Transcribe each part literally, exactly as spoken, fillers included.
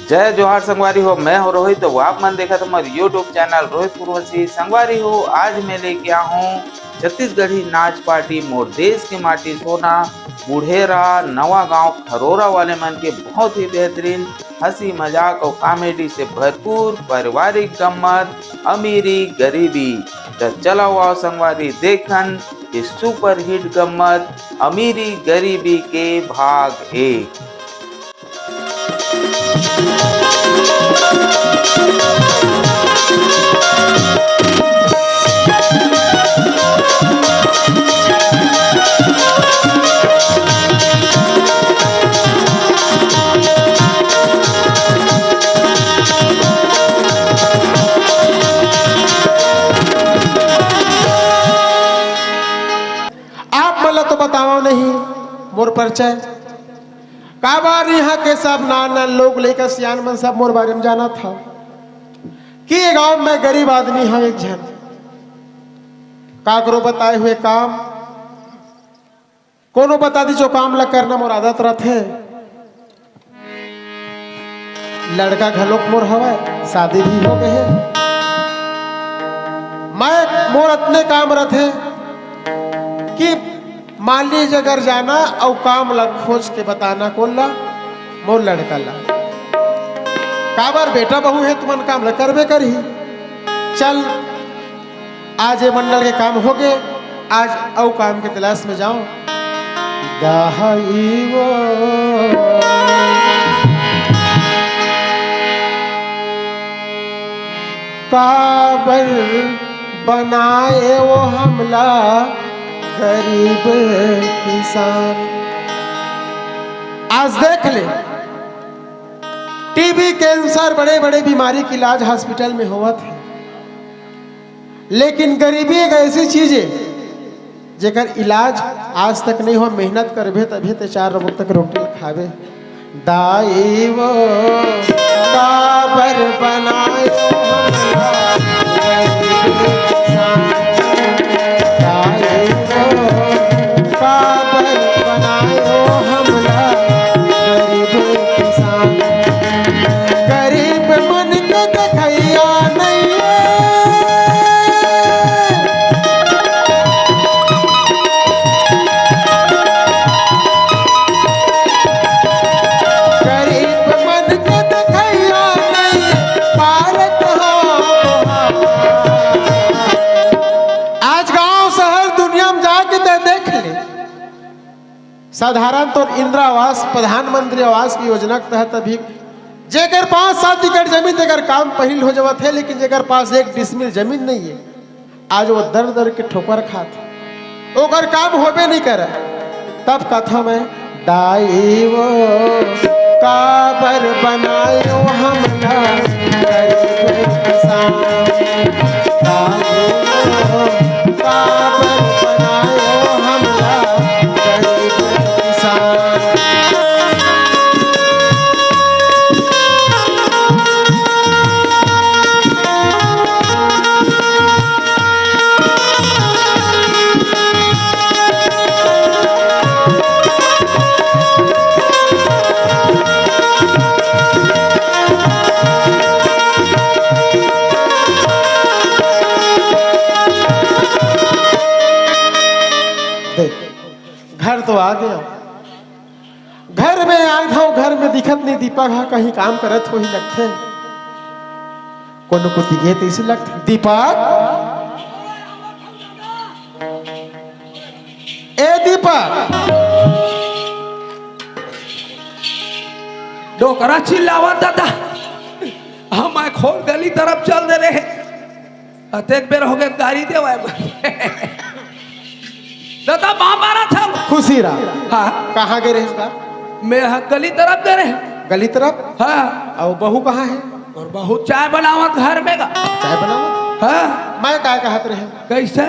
जय जोहार संगवारी हो, मैं हो रोहित, तो आप मन देखत हमर YouTube चैनल रोहित उर्वशी। संगवारी हो, आज मैं लेके आ हूँ छत्तीसगढ़ी नाच पार्टी मोर देश के माटी सोना, बुढ़ेरा, नवा गांव, खरोरा वाले मन के बहुत ही बेहतरीन हंसी मजाक और कॉमेडी से भरपूर पारिवारिक गम्मत, अमीरी गरीबी। त चला आओ संगवारी, देखन ये सुपरहिट गम्मत अमीरी गरीबी के भाग एक। आप मन ला तो बतावव नहीं मोर परिचय, काबर इहाँ के सब नान नान लोग, लइका सियान मन सब मोर बारे में जानत हव कि ये गांव में गरीब आदमी हव एक झन, काकरो बताए हुए काम, कोनो बता दी जो काम ला करना मोर आदत रथे। लड़का घलोक मोर हवय, शादी भी हो गए हे। मैं मोर अतने काम रथे कि मान लीजिए अगर जाना अउ काम ला खोज के बताना कोन ला, मोर लड़का ला। काबर बेटा बहू हे तुमन काम ला करबे करही। चल आज ये मंडल के काम हो गए, आज अउ काम के तलाश में जाओ। दाई वो काबर बनाए वो हमला गरीब किसान। आज देख ले, टीबी, कैंसर, बड़े बड़े बीमारी के इलाज हॉस्पिटल में होवत हे, लेकिन गरीबी एक ऐसी चीज है जेकर इलाज आज तक नहीं हो। मेहनत करबे तभी ते चार वक्त के रोटी खाबे। दाई वो काबर बनायो हमला गरीब किसान। दाई वो काबर बनायो हमला गरीब किसान। गरीब मन के देखैया नइये। गरीब मन के देखैया नइये, पारत हो। आज गांव शहर दुनिया में जाके ते देख ले, साधारण तौर इंदिरा आवास, प्रधानमंत्री आवास की योजना के तहत अभी जेकर पास सात एकड़ जमीन, तेकर काम पहिल हो जावत हे, लेकिन जेकर पास एक डिसमिल जमीन नहीं है, आज वो दर दर के ठोकर खात हे, ओकर काम होबे नहीं करे। तब कथा में दाई वो काबर बनायो हमला गरीब किसान। दाई वो काबर बनायो हमला गरीब किसान। देख, घर तो आ गया, घर में आए हव, घर में दिखत नहीं, दीपक हा कहीं काम करत होही लगथे, कोनो कोती गे तइसे लगथे। दीपक, ए दीपक, डोकरा चिल्लावत दादा, हम मैं खोल गली तरफ चल दे रहे। अतेक बेर हो गए गाड़ी देवाए बर। दादा, माँ मारा था। खुशी रहा। हाँ। कहाँ गए रहे इसका? मैं हाँ, गली तरफ गए रहे। गली तरफ? हाँ। और बहू कहाँ है? और बहू चाय बनावत घर में गा। चाय बनावत? हाँ। मैं काय कहत रहे? कैसे?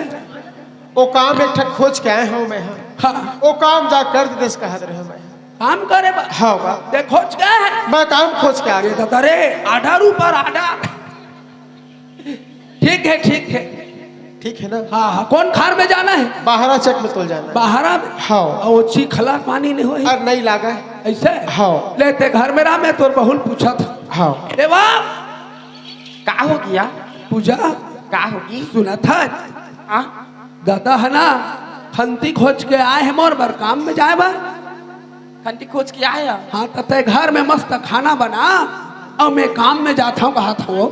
वो काम एक ठक खोज के आए हूँ मैं, हाँ। हाँ। वो काम जा कर दे देस कहत रहे मैं। काम करे बा? हाँ बा। ते खोज के आए हैं? मैं काम खोज के आ ये गया। तो करे, order ऊपर order। ठीक है, ठीक है। ठीक है ना? हाँ, हाँ। कौन खार में जाना है? बाहरा चक में तोल जाना है। बाहरा में? हाँ। और वो चीखला पानी नहीं होई? अरे नहीं लागा है। ऐसे? हाँ। ले ते घर में रहा, मैं तोर बहुल पूछा था। हाँ। ए बाप! का हो गया? पूजा। का होगी? सुनत हस? हाँ? दादा हे ना, खंती खोज के आए हे मोर बर, काम में जाए बर। खंती खोज के आए हे? हाँ, त तैं घर में मस्त खाना बना, अउ मैं काम में जात हँव, कहत हँव।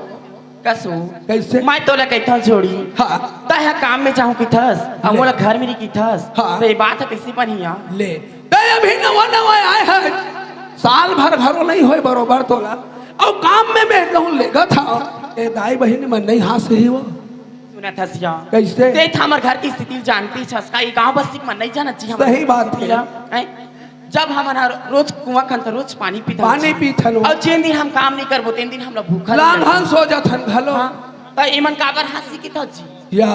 कसो? कइसे? मैं तोला कहिथँव जोड़ी। हाँ। तैं ह काम में जाहूँ कहिथस, अउ ले। मोला घर में रहि कहिथस। हाँ। त ये बात ह कइसे बनही? ले। तैं अभी नवा नवा आए हस, साल भर घलो नइ होय बरोबर तोला, अउ काम में मैं कहूँ लेगत हँव। ए दाई बहिनी मन नइ हाँसही वो। सुनत हस या? कइसे? तैं त हमर घर के स्थिति ल जानत हस, का ये गाँव बस्ती के मन नइ जानत जी हमर सही बात स्थिति हे। ल? हैं? जब हमन ह रोज कुआँ खनथन, रोज पानी पीथन पानी जी। पीथन वो। अउ जेन दिन हम काम नइ करबो, तेन दिन हमला भूखा लान लगे। हन सो जाथन घलो। हाँ, त एमन काबर हाँसही कहिथस जी? या,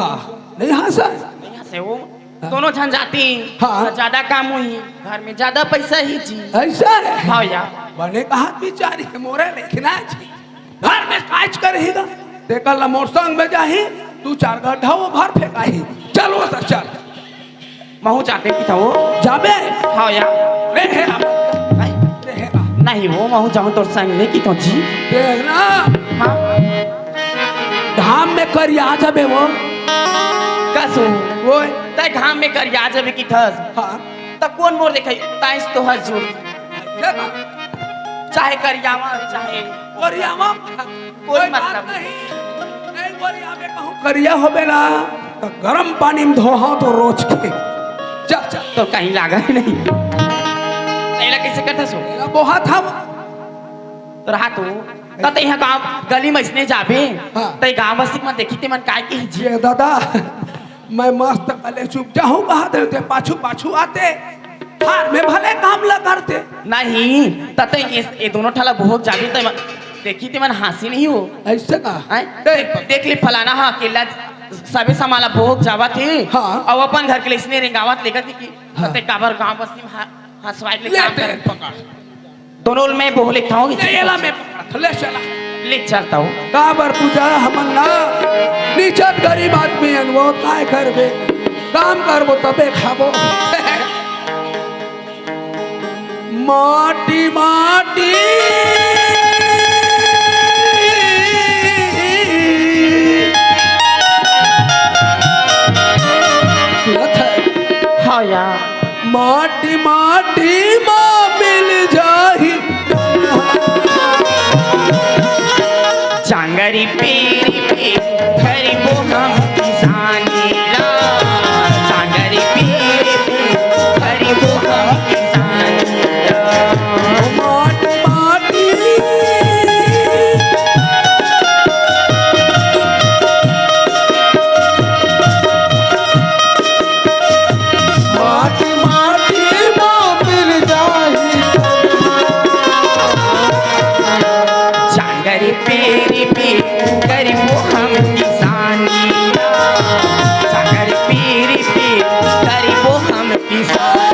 नइ हाँसय? नइ हाँसय वो। हाँ। दोनों झन जाती, हाँ। त जादा काम होही, घर में जादा पइसा ही जी। अइसा हे? हाँ या। बने कहत बिचारी हे, मोरे लेखना जी। घर में काज करही गा, तेकर ला मोर संग में जाही, दू चार गड्ढा वो भर फेंकाही। चल वो त चल। महूँ जाबे कहिथँव वो। जाबे? हाँ या। रे हे आप। नहीं। रे हे आप। नहीं वो, महूँ जाहूँ तोर संग में कहिथँव जी। देखना। हाँ। घाम में करिया जाबे वो। कसो? ओए। तैं घाम में करिया जाबे कहिथस। हाँ। त कोन मोर देखही? तैंच तो हस जोड़ी। देखा। चाहे करियावा, चाहे करियावा। कोई कोई बात मतलब नहीं। नहीं। नहीं, करिया में कहूँ करिया होबे ना, त गरम पानी में धोहा तो रोज के। चल, चल। तो कहीं लागा ही नहीं। एला कइसे करथस वो? एला बोहा था वो। तो रहा तू। त तैं ह गाँव गली में अइसने जाबे। हाँ। त गाँव बस्ती में देखही तेमन काय कही जी? ये दादा, मैं मस्त कलेचुप जाहूँ, कहा दे ते पाछू पाछू आते, हार में भले काम ला करते। नहीं, त तैं ये, ये दोनों ठन ला बोहा के जाबे, त देखही तेमन हाँसही नहीं वो। अइसे का? हैं? ए, देख ले फलाना ह अकेला सबे समान ला बोहा के जावत हे, हाँ। अउ अपन घर के ला अइसने रेंगावत लेगत हे कि हाँ। तैं काबर गाँव बस्ती में ह-, हँसवाए के ले ले काम ते करत। पकड़। दोनों ल मैं बोहा लेथँव, ले, एला मैं पकड़त हँव, ले चला। ले चलथँव। काबर पूजा हमन ना निचट गरीब आदमी हन वो, काय करबे? काम करबो तभे खाबो। माटी, माटी। सुनत हस? हाँ या। माटी माटी मा मिल जाही। चांगरी पीरी पी करिबो हम किसानी ला। चांगरी पीरी पी करिबो हम किसानी ला। माटी माटी माटी माटी मा मिल जाही। चांगरी पीरी पी करिबो हम किसानी। चांगरी पीरी पी करिबो हम किसानी।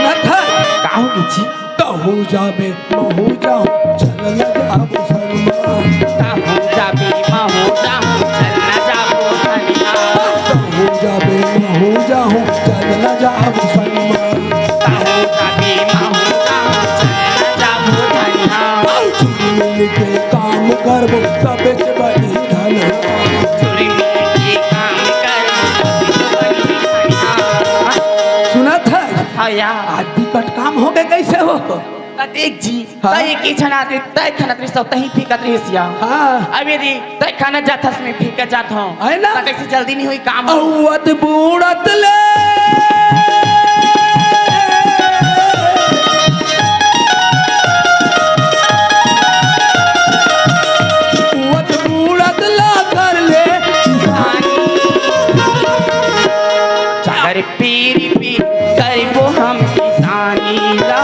नथन। का हो गिची? तहू जाबे, महू जाहूँ, चल न जाबो सनमा। तहू जाबे, महू जाहूँ, चल न जाबो सनमा। तहू जाबे, महू जाहूँ, चल न जाबो सनमा। तहू जाबे, महू जाहूँ, चल न जाबो सनमा। अउ चुरी मिल के काम करबो, तबे च बनही धन। चुरी मिल के काम करबो, तबे च बनही धन। सुनत हस? हाँ यार। आज बिकट काम होगे, कइसे हो? त देख जी, हाँ। तैं एक ही झन आदमी, तैं खनत रहिस, तहीं फेंकत रहिस या। हाँ। अब यदि तैं खनत जाथस, मैं फेंकत जात हँव, है ना? त कइसे जल्दी नइ होही काम? अवत बूड़त ले। लीला,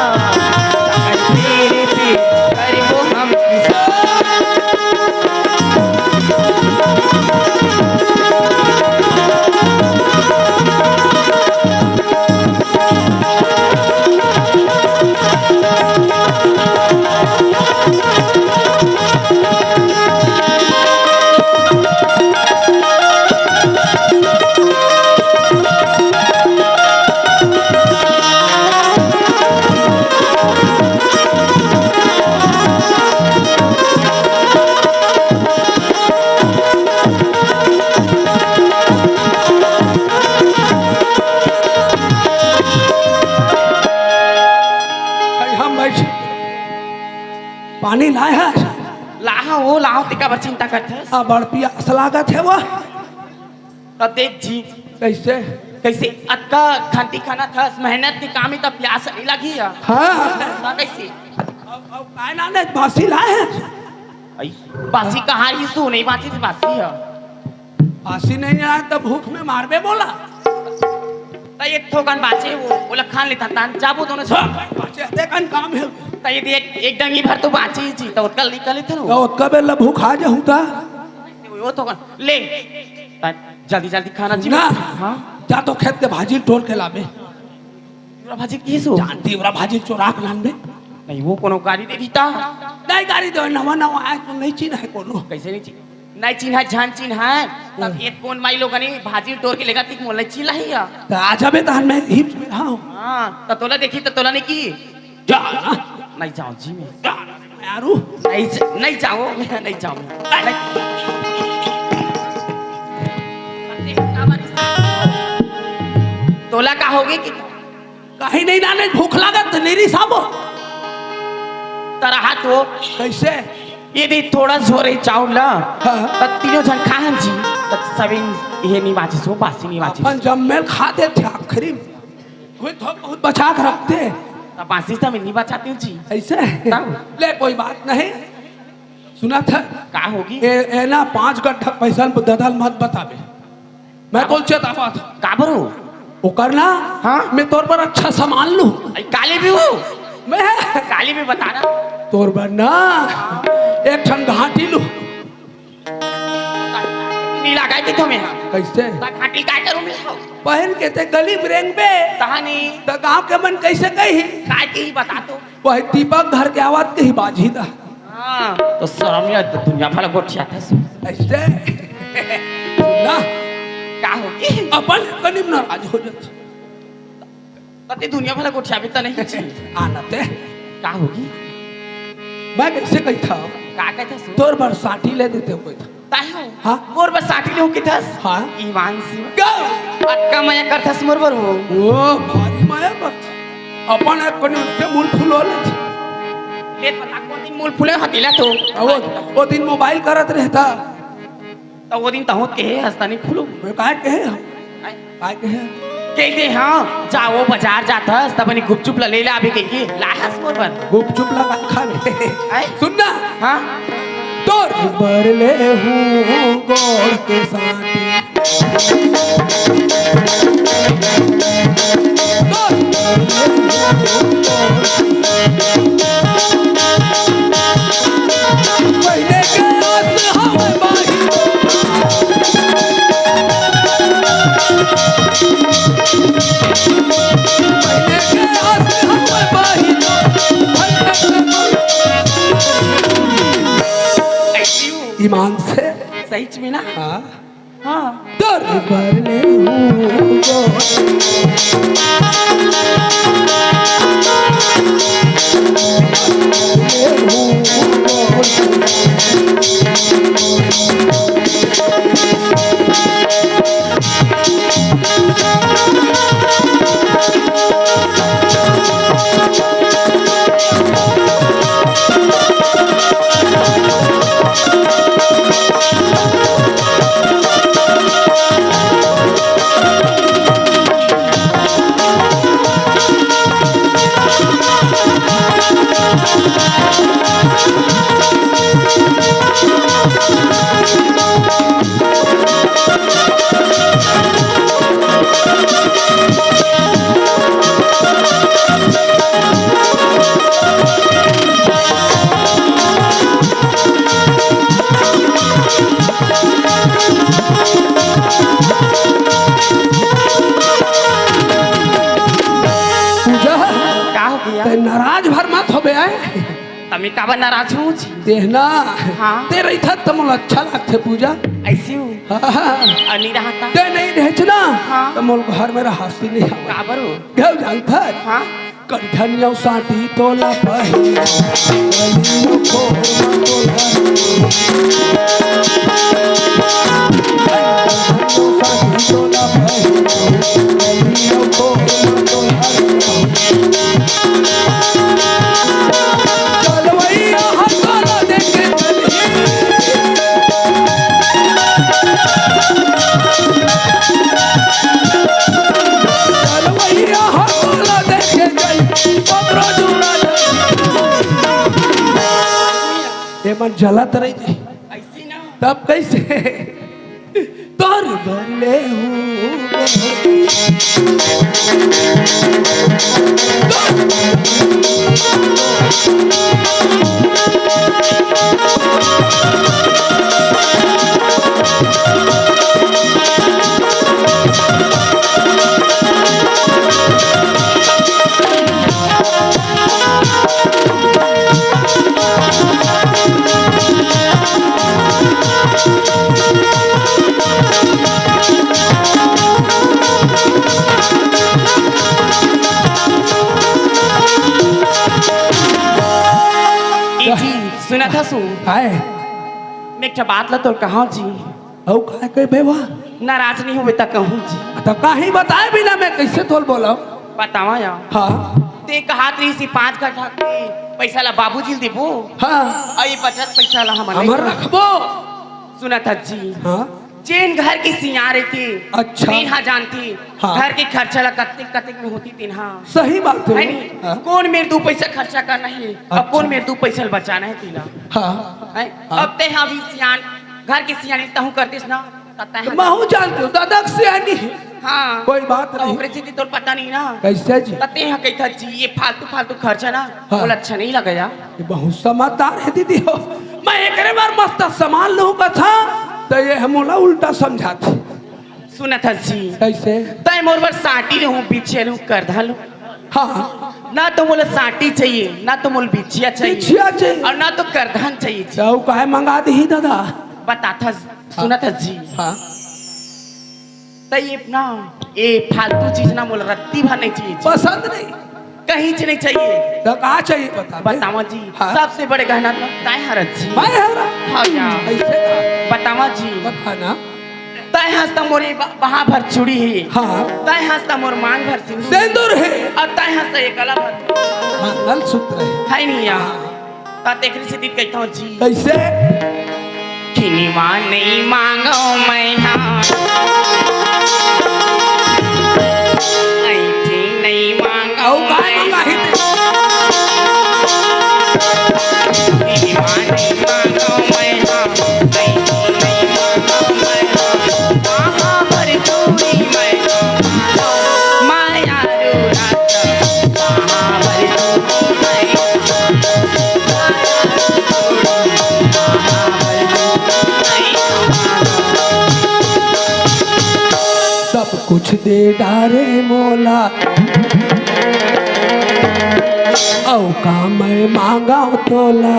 सकल पीर पीर करबो हम किसान। अरे हम भाई, पानी लाए हस? लाहा वो, लाहो, तेका बर चिंता करथस? आ, बड़ पियास लागत हे वो। त देख जी, कैसे? कैसे अतका खंती खाना थस, मेहनत के काम ही त प्यास नहीं लगी है। हाँ। त कैसे? अब, अब काय ना ने बासी लाए हस? आई, बासी कहाँ ही सो नहीं बाची थी बासी है। बासी नहीं आए त भूख में मारबे बोला। त ये थोकन बाचे वो, बोला खान लेता तान, जाबो दोनों से। हाँ, बाचे, देखन काम है। त ये देख, एक डंगी भर तो बाची जी, त उतकल निकले थे तो ना। उतका बेला भूख आ जाऊँ ता। वो थोकन, ले। त जल्दी जल्दी खाना जी। ना। हाँ। जा तो खेत के भाजी टोर के लाबे। तिवरा भाजी की सो? जान तिवरा भाजी चोरा के लान बे। नहीं, वो कोनो गाड़ी दे दीता। नहीं गाड़ी दे, नवा नवा आए तो नहीं चिन्ह है कोनो। कैसे नहीं चिन्ह? नहीं चिन्ह है, जान चिन्ह है। तब हम्म। ये कौन माई लोग नहीं भाजी टोर के लेगा, तिक मोला चिल्ला ही है। त आ जाबे तहन मैं हिप में रहा हूँ। हाँ, त तोला देखी त तोला नहीं की। जा ना। नहीं जाओ जी मैं। जा ना, यारू। नहीं ज-, नहीं जाओ, मैं नहीं जाओ। नहीं। तोला का होगे कि कहीं नहीं जाने, भूख लागत, नहीं रही साबो। तरहा तो कैसे? यदि थोड़ा झोरे चाउर ला, हाँ। त तीनों झन खाहन जी, त सबिन ये नहीं बाची सो, बासी नहीं बाची। अपन जम्मेल खा देथे आखिरी में। कोई थोक बहुत बचा के रखते। त बासी सब नहीं बचाते जी। ऐसे? तब? ले, कोई बात नहीं। सुना था? का होगी? ए, ए ना, पाँच गड्ढा पैसा ददल मत बताबे। मैं बोल चेतावत। का बरो? ओकर ना, हाँ? मैं तोर बर अच्छा सामान लूँ। आई, काली भी हो? मैं? काली भी बताना। तोर बर ना, एक ठन घाटी लूँ। नीला गाय की तो मैं। कैसे? त घाटी काय करूँ मैं? पहन के ते गली में रेंगबे। कहानी? त गाँव के मन कैसे कही? काय की बता तो। वही दीपक घर के आवत कही बाजी दा। हाँ, तो शर्म या दुनिया भला गोठिया था सु। ऐसे? सुन ना। का होगी? अपन कनी नाराज हो जात। कते दुनिया भला गोठिया भी त नहीं छी। आना ते। का होगी? मैं कैसे कही था? का कहता सु? तोर बर साठी ले देते हो कोई था। ताई हो? हाँ? मोर बर साठी ले हो किथस? हाँ। ईमान से। का? अतका मया करथस मोर बर हो। ओ, भारी मया करथस। अपन एक कोने से मूल फूल हो ले। ले बता, कौन दिन मूल फूले हतीला तो? आ, वो, वो दिन मोबाइल करत रहता। त वो दिन तहों कहे हस्ता नहीं फूलो। मैं काय कहे हम? काय? काय कहे? कह दे, हाँ, जाओ बाजार जाथस, तब नहीं गुपचुप ला ले ला अभी कह के, लाहस मोर बर। गुपचुप ला का खावे? आय? सुन ना। हाँ? तोर बर ले हूँ गोड़ के साटी। तोर बर ले हूँ गोड़ के साटी। पहले के आस हवे बाही। पहले के आस हवे बाही। ईमान से। सही में ना? हाँ। हाँ। तोर बर ले हूँ गोड़। ते नाराज भर मत होबे, आय। त मैं काबर नाराज हूँ जी? तेह ना। हाँ। ते रहिथा त मोला अच्छा लागथे पूजा। ऐसी हूँ। हाँ, हाँ। अउ नहीं रहा था। ते नहीं रहच ना। हाँ। त मोल घर में रहसी नहीं हवय। काबर हो? घाव जानथा। हाँ। करिथन अउ साटी तोला पहिली। एमन जलत रही। ऐसी ना। तब कैसे? तोर बर ले हूँ। ए जी, सुनत हस? काय? मैं एक ठो बात ला तोर कहूँ जी। अउ काय कहिबे वा? नाराज नहीं होबे त कहूँ जी। त काहीं बताए बिना मैं कैसे तोल बोलव? बतावा या। हाँ। ते कहत रहिस पाँच कट्ठा के पैसा ला बाबूजी ल देबो। हाँ। अउ ये बचत पैसा ला हमन हमर रखबो। सुनत हस जी। हाँ। जेन घर के सियान रहिथे, अच्छा। तेन हा जानथे, हाँ। घर के खर्चा ला कतेक, कतेक में होथे तेन हा। सही बात है। है नी? हाँ। कोन मेर दू पैसा खर्चा करना हे, अउ अच्छा। कोन मेर दू पैसा ल बचाना हे तेला। हाँ। हैं? हाँ। अब तें हा भी सियान, घर के सियान तहूँ कर देस ना, त तें हा महूँ जानथों, दादा के सियानी हे। हाँ। कोई बात नहीं। ओकरे सेती तोर पता नहीं ना। कैसे जी? त तें हा कहिथस जी, ये फालतू, फालतू खर्चा ना, हाँ। मोला अच्छा नहीं लगय। ये बहुत समझदार हे दीदी हो। मैं एकरे बर मस्त सामान लूँ कथों, त ये ह मोला उल्टा समझाथे। सुनत हस जी। कैसे? तैं मोर बर साटी लूँ, बिछिया लूँ, करधन लूँ। हाँ। ना तो मोला साटी चाहिए, ना तो मोला बिछिया चाहिए। बिछिया चाहिए। अउ ना तो करधन चाहिए जी। त अउ काय मंगा दिही दादा? बतात हस, सुनत हस जी। हाँ। त ये ना, ये फालतू चीज ना मोला रत्ती भर नहीं चाहिए जी। पसंद नहीं। कहींच नहीं चाहिए। त का चाहिए बता बे? बतावा जी, हाँ। सबसे बड़े गहना तो तैं हरस जी। मैं हरँव? हाँ या। कैसे का? बतावा जी। बता ना। तैं हस त मोर ये बा-, बाहाँ भर चूड़ी हे। हाँ। तैं हस त मोर मांग भर सिंदूर। सिंदूर हे। अउ तैं हस त ये गला भर। मंगलसूत्र हे। है नहीं या। हाँ। त तेकरे सेती कहिथों जी। कैसे? किनवा नहीं मांगों मैं हा। ऐठी नहीं मांगों अउ काय मैं मंगाही हा। ते? किनवा नहीं मांगों मैं हा। ऐठी नहीं मांगों मैं हा। कहाँ पर चूड़ी मैं हा। माया रू रात। सब कुछ दे डारे मोला, अउ का मैं मांगव तोला।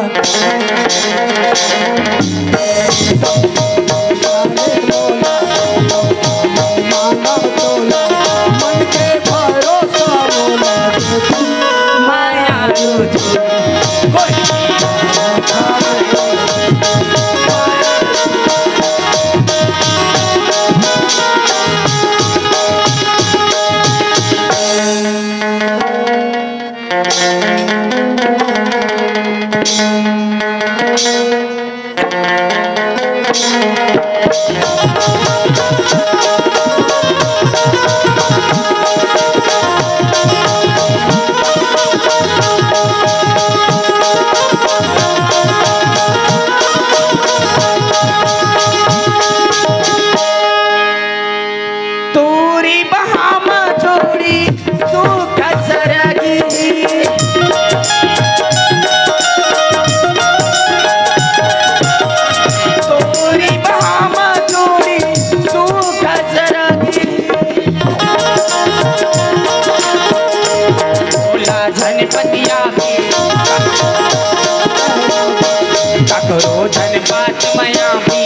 झन पतियाबे, ककरो झन बात म आबे,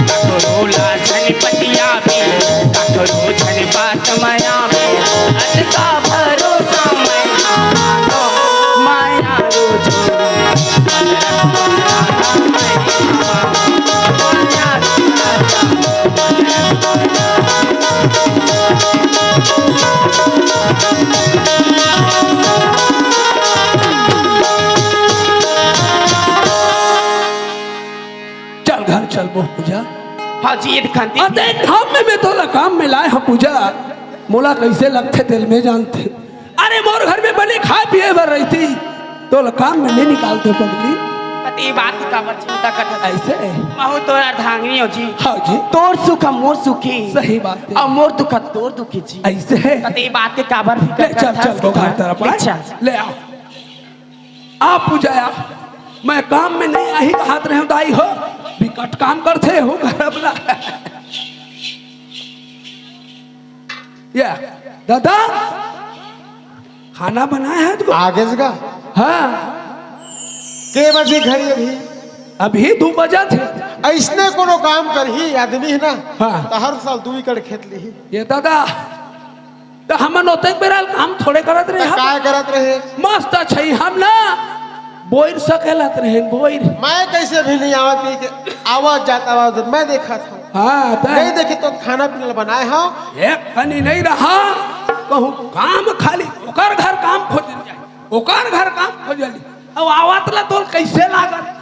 ककरो ला झन पतियाबे, ककरो झन बात म आबे। अतका भरोसा मैं माया रोज। चल घर चल, मोर पूजा। हाँ जी, ये दिखाती अरे थी। देख, हम में, में तोला काम में लाए हँव पूजा, मोला कइसे लगथे तेला मैं जानथँव। अरे मोर घर में बने खाए पिए बर रहितिस, तोला काम में नइ निकालतेंव पगली। त ए बात के काबर चिंता करत हस? अइसे? महूँ तोर अर्धांगिनी हँव जी। हाँ जी। तोर सुख ह मोर सुख हे। सही बात हे। अउ मोर दुख ह तोर दुख हे जी। अइसे? त ए बात के काबर फिकर करत हस? ले चल, चल, तोर घर तरफ ले आ। चल। ले आ। आ पूजा आ। मैं काम में नइ आही कहत रहेंव दाई हो। बिकट काम करथे हो घर वाला। या, दादा, खाना बनाए हस तो? आगे जगा। हाँ। के बजे घड़ी अभी? अभी दू बजत हे। अइसने कोनो काम करही आदमी हे ना, हाँ। त हर साल दू एकड़ खेत लिही। ए दादा, त हमन ओतेक बेरा काम थोड़े करत रहे त हन। काय करत रहे? मस्त छई हम ना। बोइर सकेलत रहेन, बोइर। मैं कइसे भी नइ आवत, पी के आवत जात, आवत जात, मैं देखत हँव। हाँ, त नइ देखे तो खाना पीना ल बनाए हँव। एक कनी नइ रहा, कहूँ काम खाली, ओकर घर काम खोजे ल जाए, ओकर घर काम खोजे ल जाए। अउ आवत ला तोर कइसे लागत?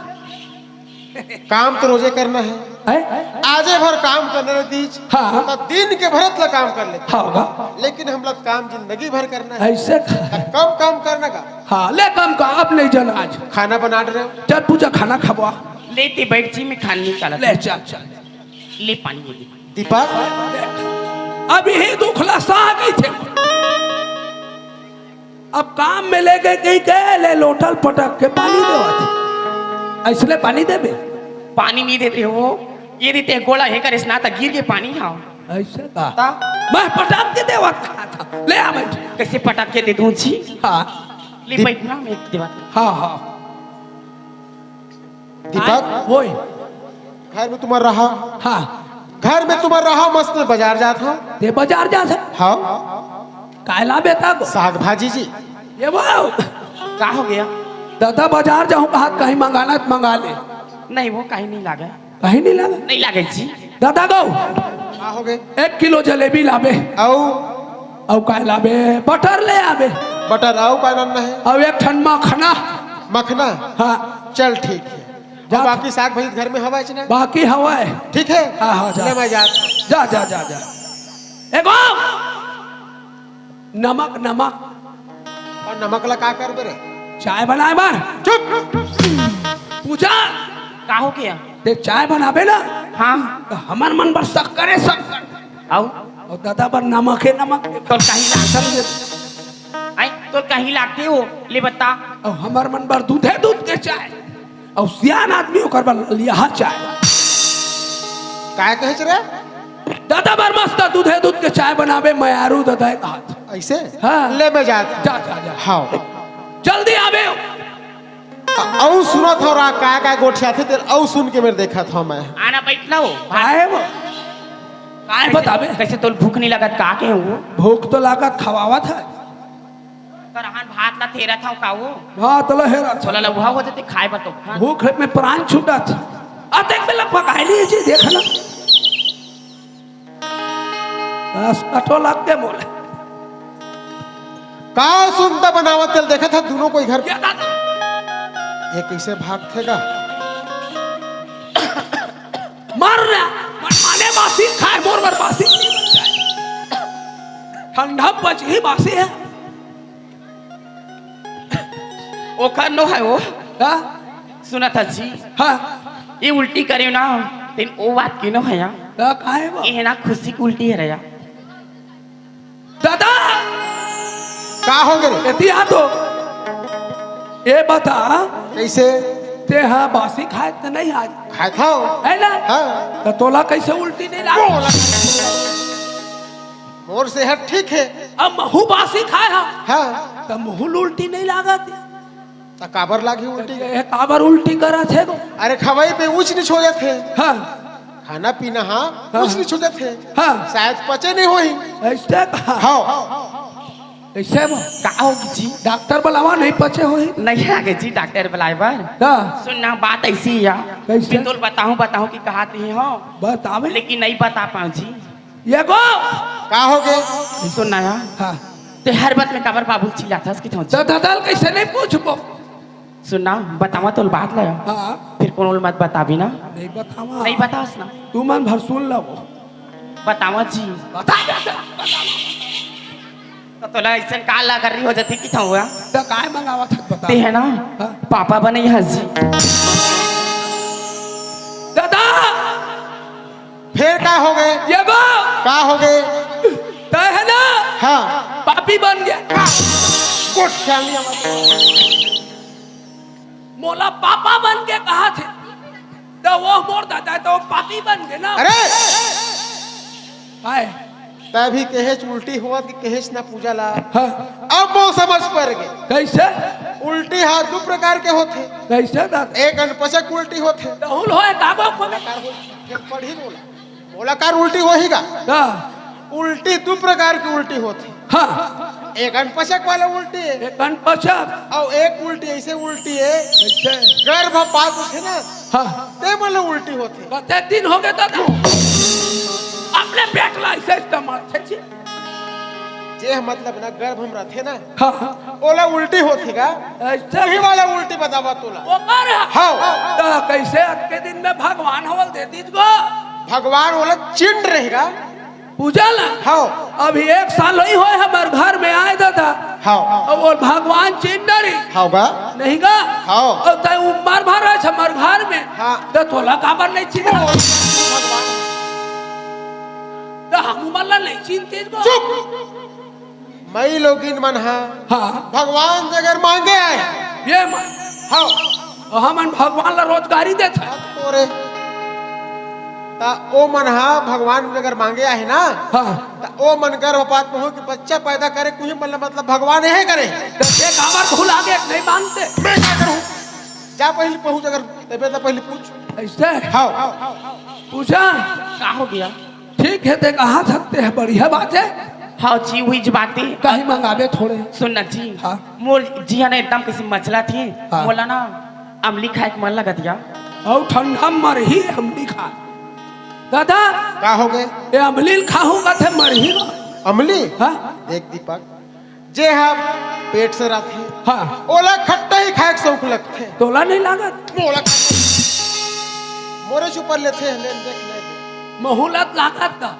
काम तो रोजे करना हे। हैं? आजे भर काम करना रहितिस, हाँ। त दिन के भरत ला काम कर लेतेंव। हाँ, हाँ। लेकिन हमला काम जिंदगी भर करना हे। अइसे का? त कम काम करना का? हाँ, ले कम का, अब नइ जाना आज। खाना बना डरेंव। चल पूजा, खाना खबवा। ले ते बइठ जी, मैं खाना निकालत हँव। ले चल, चल। ले पानी दे। दीपक। अभी दुख ला सहा कहिथे। अब काम में लेगे कहिके ले लोटा ल पटक के पानी देवत। अइसने पानी देबे? पानी नइ देत रहे हो, ये रीते गोला हे करेस ना त गिर गे पानी। हाँ। अइसे का? त? मैं पटक के देवत कहा था। ले आ बइठ। कइसे पटक के दे दूँ जी? हाँ। ले दीप- बइठ ना, मैं देवत। हाँ, हाँ। दीपक, आय, ओए। घर में तुमन रहा। हाँ। घर में तुमन रहा, मस्त बजार जात हँव। ते बजार जात हस? हाँ। काय लाबे त? साग भाजी जी। ए वो। का हो गे? दादा बजार जाहूँ कहत कहीं मंगाना त मंगा ले। नहीं, वो कहीं नइ लागे। कहीं नइ लागे? नइ लागे जी। दादा गो। का हो गे? एक किलो जलेबी लाबे। अउ? अउ काय लाबे? बटर ले आबे। बटर, अउ काय लाना हे? अउ एक ठन मखना। मखना? हाँ। चल ठीक हे। जा। अउ बाकी साग भाजी घर में हवय ना? बाकी हवय। ठीक हे? हाँ, हाँ, जा। ले मैं जात हँव। जा, जा, जा, जा। ए गो! नमक, नमक। अउ नमक ला का करबे रे? चाय बनाए बर। चुप। पूजा। का हो गे? ते चाय बनाबे ना? हाँ। त हमर मन बर शक्कर हे, शक्कर। अउ? अउ दादा बर नमक हे, नमक। तोला कहीं लागथे? आय, तोला कहीं लागथे हो? ले बता। अउ हमर मन बर दूधे दूध के चाय। अउ सियान आदमी ओकर बर लिया चाय। काय कहेस रे? दादा बर मस्त दूधे दूध के चाय बनाबे, मयारू दादा हे कहत। अइसे? हाँ। ले मैं जात हँव। जा, जा, जा। हाँ। जल्दी आबे। अउ सुनत हँव रा, काय काय गोठियाथे तेला अउ सुन के मेर देखत हँव मैं। आना बइठ ना हो। काय वो? काय कइसे, बताबे? कइसे तोला भूख नइ लागत का के हो? भूख तो लागत, खवावत हे। करहन भात ला थेरत हँव का वो? भात ला हेरत हँव। तोला लउहा हो जाथे खाए बर तो। हाँ। भूख में प्राण छूटत। अतेक बेला पकाए ली जी, देख ना। बस कटो लग के बोले। का सुनता बनावत तेला देखत हे दूनों कोई घर। ये दादा। ये कइसे भागथे गा? मर रहा। मन माने बासी खाए, मोर बर बासी। ठंडा पच ही बासी हे। ओकर नो हे वो। का? सुनत हस जी। हाँ। ये उल्टी करे ना, तेन ओ बात के नो हे या। का, का हे वो? ये हे ना खुशी के उल्टी हे रे या। दादा! का हो गे? एती आ तो। ये बता। कइसे? ते हा बासी खाए त नइ आज? खाए था। हे ना? हाँ। त तोला कइसे उल्टी नइ लागे? बोला। मोर सेहत ठीक हे। अब महू बासी खाए हा। हाँ। त महू ल उल्टी नहीं लागत। त काबर लागी उल्टी? ये काबर उल्टी करत हे गो? अरे, खवई पे ऊंच नीच हो जात हे। हाँ। खाना पीना, हाँ, हाँ। ऊंच नीच हो जात हे। हाँ। शायद पचे नहीं होही। ऐसे कहा? हाँ। ऐसे में का हो जी? डॉक्टर बुलावा, नहीं पचे होही। नहीं आगे जी, डॉक्टर बुलाए बर। हाँ। सुन ना, बात ऐसी हे। कैसे? बिंदुल बताऊं, बताऊं कि कहा रही हो, बतावे। लेकिन नहीं बता पाऊं जी। ये गो। का हो गे? सुन ना यार। हाँ। ते हर बात में काबर बाबू चिल्लाथस कि थों? तो दादा ल कैसे नहीं पूछबो? सुन ना, बतावा तो बात ला। हाँ। फिर कोनो ल मत बताबी ना। नहीं बतावा। नहीं बतास ना। तू मन भर सुन लो। बतावा जी। बता। तो तोला ऐसन का ला कर रही हो जाती कि थों हुआ? तो काय मंगावा था बता। ते है ना? हाँ। पापा बने हंस जी। दादा। फिर का हो गे? ये गो। का हो गे? तय है ना? हाँ। पापी बन गया। का? Good family हमारे। मोला पापा बन के कहा थे, तो वो मोर दादा तो पापी बन गए ना। अरे! आए। तभी कहेच उल्टी होवत कि कहेच ना पूजा ला। हाँ। अब वो समझ पर गे। कैसे? उल्टी हा दू प्रकार के होथे। कैसे दादा? एक अनपचक उल्टी होथे। राहुल होए, गाबो को। प्रकार हो, फिर पढ़ी बोला। मोलाकार उल्टी होही गा? हाँ। उल्टी दू प्रकार के उल्टी होथे। हाँ। एक अनपचक वाला उल्टी हे। एक अनपचक। अउ एक उल्टी ऐसे उल्टी हे। कैसे? गर्भपात होथे ना। हाँ। ते वाला उल्टी होथे। कते दिन हो गए दादा? अपने पेट ला ऐसे इस्तेमाल थे जी। जे मतलब ना गर्भ में रथे ना। हाँ, हाँ। ओला उल्टी होथे गा? अच्छा। वही वाला उल्टी बतावा तोला। ओकर? हाँ। तो कैसे अतके दिन में भगवान हवल दे दीज गो? भगवान ओला चिन्ह रहेगा। पूजा ला? हाँ। अभी एक साल नहीं होए हमर घर में आए दादा। हाँ। अब वो भगवान चिन्ह डरी। हाँ गा? नहीं गा? हाँ। और तय उम्र भर रहे हमर घर में। हाँ। तो तोला काबर नहीं चिन्ह? भगवान। तो हम उम्र ला नहीं चिन्हते गो। चुप। मई लोगिन मन हा हाँ। भगवान जगर मांगे आए। ये मन। हाँ। और हमन भगवान ला रोजगारी देत हन। तोरे। ता ओ मन हा भगवान जगर मांगे आए ना। हाँ। ता ओ मन गर्भपात में हो कि बच्चा पैदा करे, कुही मन ला मतलब भगवान यही करे। तो ये काबर भुला के नहीं मानते? मैं क्या करूँ? जा पहले पहुँच, अगर तबे तो पहले पूछ। ऐसे? हाँ। पूछा? का हो गया? ठीक है, ते कहा सकते हैं, बढ़िया बात है। हाँ जी, वही जी बात है। कहीं मंगावे थोड़े। सुन ना जी, हाँ। मोर जी है ना, एकदम किसी मचला थी, हाँ। मोला ना अमली खाए के मन लगा दिया। और ठंडा मरही अमली खा। दादा, का हो गए? ये अमली खाहूंगा थे मरही ना। अमली? हाँ। देख दीपक, जे हा पेट से रथे, हाँ। ओला खट्टा ही खाए के शौक लगथे। तोला नहीं लागत? मोला खट्टा। मोरे से ऊपर लेथे, ले, देख, ले, ले। महूलत लागत का?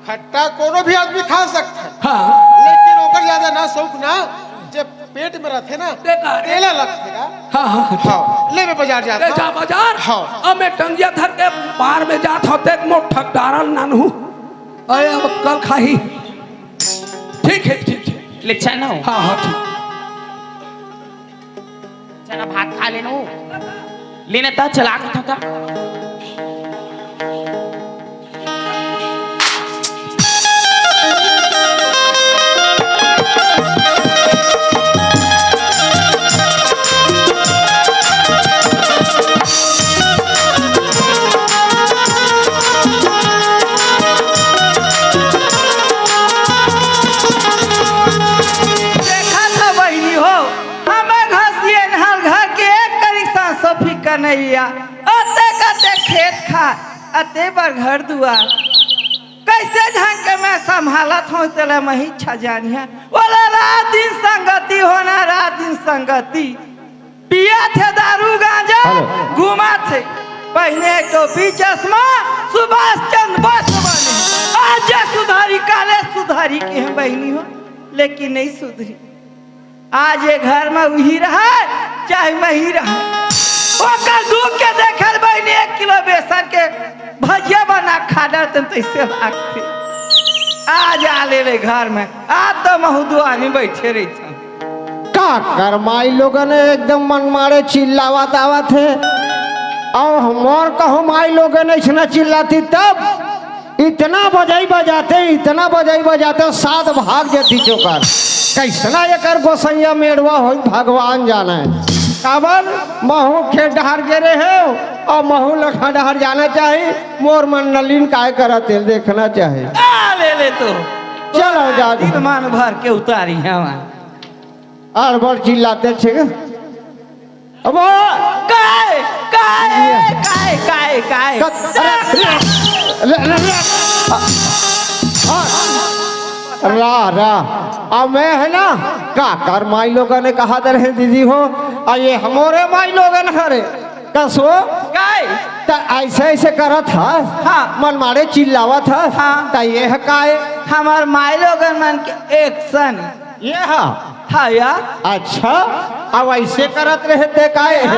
खट्टा कोनो भी आदमी खा सकथे। हाँ। लेकिन ओकर ज्यादा ना शौक ना, जे पेट में रथे ना, बेकार है। तेला लगथे ना। हाँ, हाँ, हाँ। हाँ, ले मैं बाजार जाता ते जा हूँ। बाजार। हाँ। अब मैं टंगिया धर के बार में जात होते, मोर ठकदारल नानू। अरे अब कल खाही। ठीक है, ठीक है। ले चना हो। हाँ, हाँ, ठीक। चना भात खा लेनो। लेने ता चला के तो का। देखा था बहिनी हो, हमें घसियन हर घर के एक करी सांसो फिकर नहीं आ। अते कते खेत खार, अते बर घर दुआर। कैसे ढंग के मैं संभालत हूँ, तेला मही छजानिया। बोला रात दिन संगति होना, रात दिन संगति। पिया थे दारू गांजा, हेलो। घुमा थे। पहने टोपी चश्मा, सुभाष चंद्र बोस बने। आज जे सुधारी, काले सुधारी के हैं बहिनी हो, लेकिन नहीं सुधरी। आज ये घर में उही रहा, चाहे मही रहा। ओकर दुख के देखल बहिनी एक किलो बेसन के भजिया बना खा डरतन तैसे लागथे। आज आ ले रे घर में, आज तो महू दुआरी बैठे रहिथन। का कर माई लोगन एकदम मन मारे चिल्लावत आवत हे। अउ हमर कहूँ माई लोगन अइसना चिल्लाती तब इतना बजई बजाते, इतना बजई बजाते, सात भाग जतिच ओकर। कइसना एकर गोसइया मेड़वा होई, भगवान जाने। काबर महूँ खेत डहर गे रहेंव अउ महूँ लखा डहर जाना चाही। मोर मंडली म काय करत हे, देखना चाही। आ, ले ले तो। चलो, जा। दिल मन भर के उतारी हवा। अड़बड़ चिल्लाते छे। अब काय, काय, ये। काय, काय, काय? कत-, अरे, ले, ले, ले, ले। आ, आ, रा, रा। अब मैं हे ना, काकर माईलोगन कहत रहें दीदी हो, अउ ये हमरे माईलोगन हरे। कस वो? काय? त अइसे, अइसे करत हस। हाँ। मनमाड़े चिल्लावत हस। हाँ। त ये हे काय? हमर माईलोगन मन के action। ये हा? हाँ या। अच्छा, अब अइसे करत रहे ते काय हे?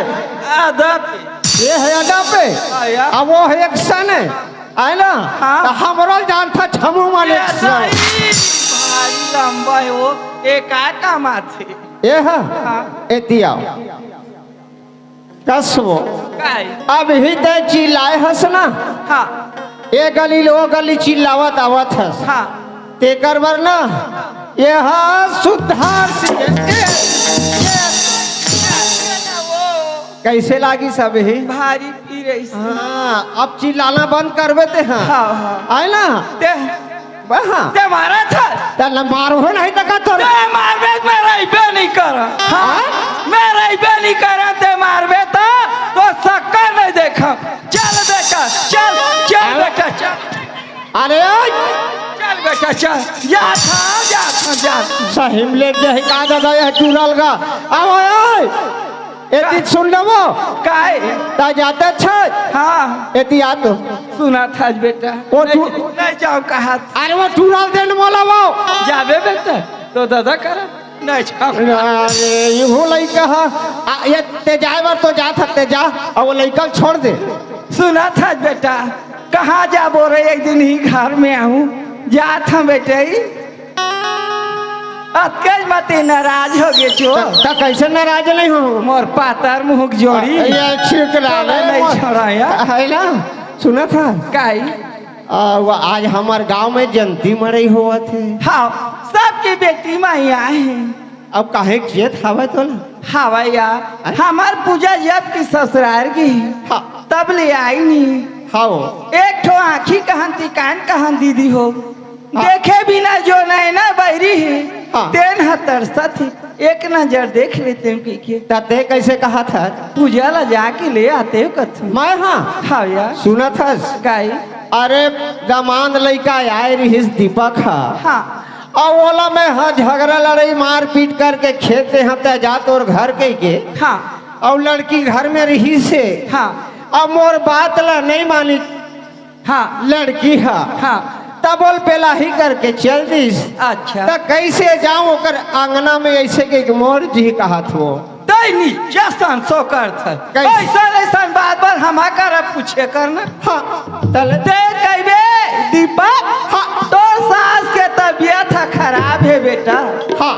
अदा पे। ये हे अदा पे? हाँ या। अब वो हे action हे, हे ना? हाँ। त हमरो जानथा छमू मन ये action। सही। भारी लंबा हे वो, ये का काम आथे? ये हा? हाँ। एती आव। कस वो? काय? अभी ते चिल्लाए हस ना? हाँ। ए गली ले ओ गली चिल्लावत आवत हस। हाँ। तेकर बर ना, ये हा सुधार सिंह। ए, ए, कइसे लागिस अभी? भारी पीरइस। हाँ, अब चिल्लाना बंद करबे ते हा। हाँ, हाँ। हे ना? ते बा, हाँ। ते मारत हस। त न मारहूँ नहीं त का तोर? ते मारबे त मैं रहिबे नहीं करँव। हाँ? हाँ? मैं रहिबे नहीं करँव, ते मारबे त, तो सक्कर नहीं देखँव। चल बेटा, चल, चल अरे। बेटा, चल। अरे, ओए। चल बेटा, चल। जाथँव, जाथँव, जाथँव। सही म ले जाही का दादा, ये टूरा लगा। अब ओए, ओए। एती सुन लेबो। काय? त जाते छे। हाँ। एती आ तो। सुनत हस बेटा। वो नहीं, टू- नहीं जाँव कहत। अरे वो टूरा ल दे न मोला वो। जाबे बेटा, तो दादा करा। नहीं जाँव। अरे, इहू लइका हा। आ, ये ते जाए बर तो जात हस ते जा, अउ वो लइका ल छोड़ दे। सुनत हस बेटा, कहाँ जाबो रे, एक दिन ही घर में आहूँ। जात हँव बेटा, अतकेच म ते नाराज हो गे चो। त, त कइसे नाराज नहीं हों? मोर पातर मुँह के जोड़ी। ये ठीक रहा तोला रे, नहीं मोर छोड़ा या। हे ना? सुनत हस? काय? आ, वो आज हमर गाँव में जयंती मड़ई होवत हे। हाँ, सबके बेटी माई आए हे। अब काहे के चेत हवय तोला? हवय या। अरे? हमर पूजा जब की ससुरार गे हे, हाँ। तब ले आइन हे। हाँ। एक ठो आँखी कहन, तिकान कहन दीदी हो। हाँ। देखे बिना जो नैना बैरी हे, हाँ। तेन ह तरसत हे, एक नजर देख लेतेंव कहिके। त ते कइसे कहत हस? पूजा ला जाके ले आतेंव कथँव। मैं हाँ? हाँ या। सुनत हस? काय? अरे, दमांद लइका आए रिहिस दीपक ह। हाँ। अउ ओला मैं ह झगरा लड़ई मारपीट करके खेते हँव, ते जा तोर घर कहिके। हाँ। अउ लड़की घर में रिहिस हे। हाँ। अब मोर बात ला नहीं मानिस। हाँ। लड़की ह। हाँ। तब ओला बेलाही करके चल दिस। अच्छा। त कइसे जाँव ओकर अंगना में, अइसे कहिके मोर जी कहत हवय। तैं नीचा संसो करत हस। कइसे? अइसन अइसन बात बर हमा करा पूछे कर ना। हाँ, तले। ते कहिबे दीपक, हाँ। तोर सास के तबीयत ह खराब हे बेटा। हाँ।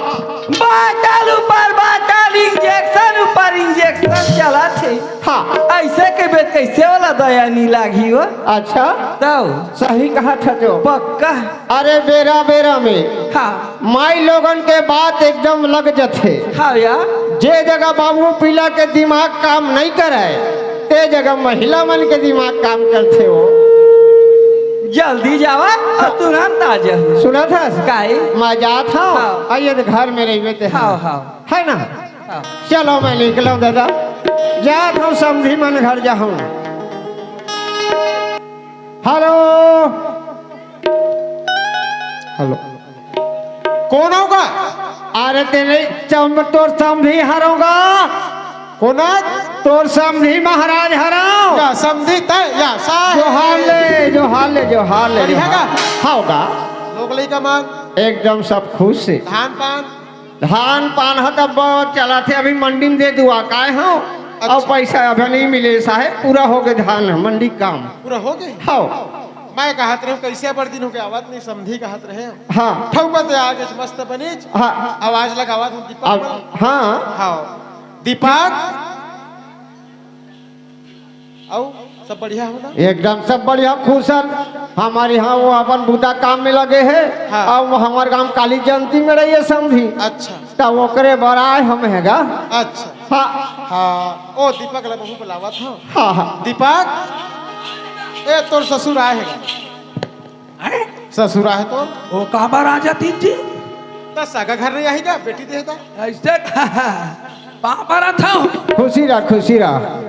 बाटल ऊपर बाटल, injection ऊपर injection चलत हे। हाँ। अइसे कहिबे कइसे ओला दया नइ लागही वो? अच्छा। तब। सही कहत हस जो। पक्का। अरे बेरा बेरा में हाँ। माई लोगन के बात एकदम लग जथे। हाँ या। जे जगह बाबू पीला के दिमाग काम नहीं करे, ते जगह महिला मन के दिमाग काम करथे वो। जल्दी जावा अउ तुरंत आ जा। सुनत हस? काय? मैं जात हँव, हाँ। अउ ये घर में रहिबे ते। हाँ, हाँ। हे ना? हाँ। चलो मैं निकलँव दादा, जात हँव समधी मन घर जाहूँ। हेलो। हेलो। कोन हो गा? अरे तेरे चम-, तोर समधी हरँव गा। कोन? तोर समधी महाराज हरँव। या समधी तैं, या साहेब। जोहार ले, जोहार ले, जोहार ले, बढ़िया जोहार। गा? हव गा। लोग लइका मन? एकदम सब खुश हे। धान पान? धान पान ह त बहुत चलत हे, अभी मंडी में दे दुआ काय हँव। अच्छा। अउ पैसा अभी नहीं मिले साहेब, पूरा हो गे धान ह, मंडी काम। पूरा हो गे? हव। मैं कहत रहेंव, कइसे बड़ दिन हो गे आवत नहीं, समधी कहत रहेंव। हाँ। ठउका ते आ गेस मस्त बनिच। हाँ। आवाज लगावत हँव दीपक अब, मन। हाँ। हाँ। दीपक। अउ सब बढ़िया हो ना? एकदम सब बढ़िया, खुश हन। हमर इहाँ वो अपन बूता काम में लगे हे। हाँ। अउ हमर गांव काली जयंती में रहिए समझी। अच्छा। त ओकरे बर आए हम हे गा। अच्छा। हाँ। हाँ, ओ दीपक ला बहू बुलावत हो। हाँ, हाँ। दीपक, ए तोर ससुर आए हे गा। हैं? ससुर आए तो? ओ काबर आ जाती जी? त सगा घर नहीं आही गा, बेटी दे दा। ऐसे कहा। पाँव परत हँव। खुशी रह, खुशी रह।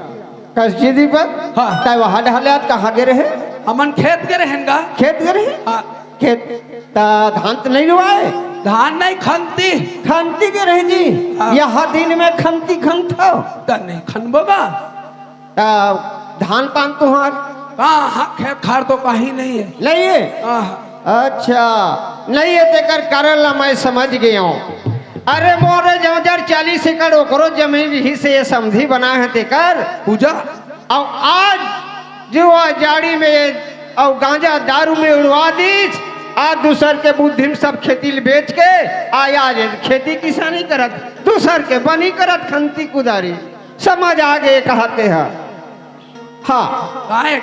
कस जी दीपक, हाँ। तै वहाँ ढले आज कहाँ गे रहे? हमन खेत गे रहेन गा। खेत गे रहे? हाँ। खेत, त धान त नहीं लुआए? धान नहीं, खंती। खंती गे रहे जी। हाँ। यहाँ दिन में खंती खंत हो। त नहीं खनबो गा। त धान पान तुहार? हाँ, हाँ, खेत खार तो कहीं नहीं है। नहीं है? हाँ। अच्छा, नहीं है, तेकर कारण ला मैं समझ गया हूँ। अरे मोरे जौं जर चालीस एकड़ ओकरो जमीन रही से ये समधी बना है तेकर। पूजा? अउ आज जो आ जाड़ी में अउ गांजा दारू में उड़वा दीस, आज दूसर के बुद्धि में सब खेती ल बेच के आ आज खेती किसानी करत, दूसर के बनी करत खंती कुदारी। समझ आ गे कहते हैं। हाँ। काहे?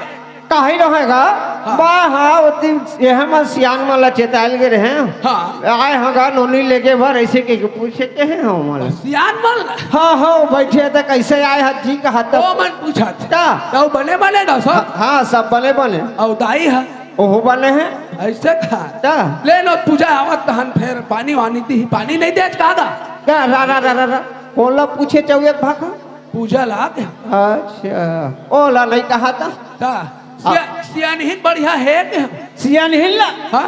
काहे रहेगा? हाँ। बा, हाँ, ओती एह मन सियान मन ला चेतायल गे रहे। हाँ। आए हगा नोनी लेगे बर, ऐसे के पूछे के हे हम मन। सियान मन ला? हाँ, हाँ, बैठे त कैसे आए हा जी कहा त। ओ मन पूछत। त? त बने बने गा सब? हाँ, हाँ, सब बने बने। अउ दाई हा? ओहो बने हे। ऐसे कहा? त? ले नो पूजा आवत तहन फेर पानी वानी दी, पानी नहीं देत का गा? रा, रा, रा, रा, रा, रा। ओला पूछे चौयत भाखा? पूजा लाग। अच्छा, ओला नहीं कहा था? का? सिया-, सियानहिन बढ़िया हे के? सियानहिन ला? हाँ?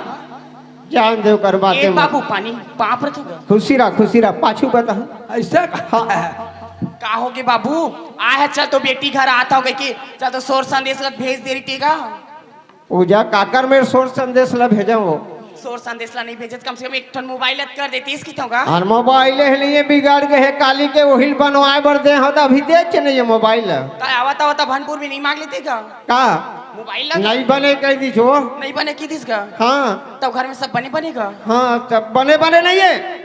जान दे ओकर बातें ए मत। बाबू, पानी पाप रखूंगा। खुशी रह, खुशी रह, पाछू बता। ऐसे का? हाँ। का हो गे बाबू? आए हे, चल तो बेटी घर आता हो गई कि चल तो सोर संदेश ला भेज दे रही टीका। पूजा काकर मेर सोर संदेश ला भेजव वो? सोर संदेश ला नहीं भेजत, कम से कम एक ठन मोबाइल ला कर देतीस कि थोगा। अउ मोबाइल हे नहीं, बिगाड़ गे हे, काली के ओहिल बनवाए बर दे हो, त अभी दे के नहीं हे मोबाइल ला। त आवत आवत भनपुर में नहीं मांग लेते का? का? मोबाइल ला नहीं बने कह दीस वो। नहीं बने की दिस का? हाँ। तब घर में सब बने बने का? हाँ, तब बने बने नहीं हे।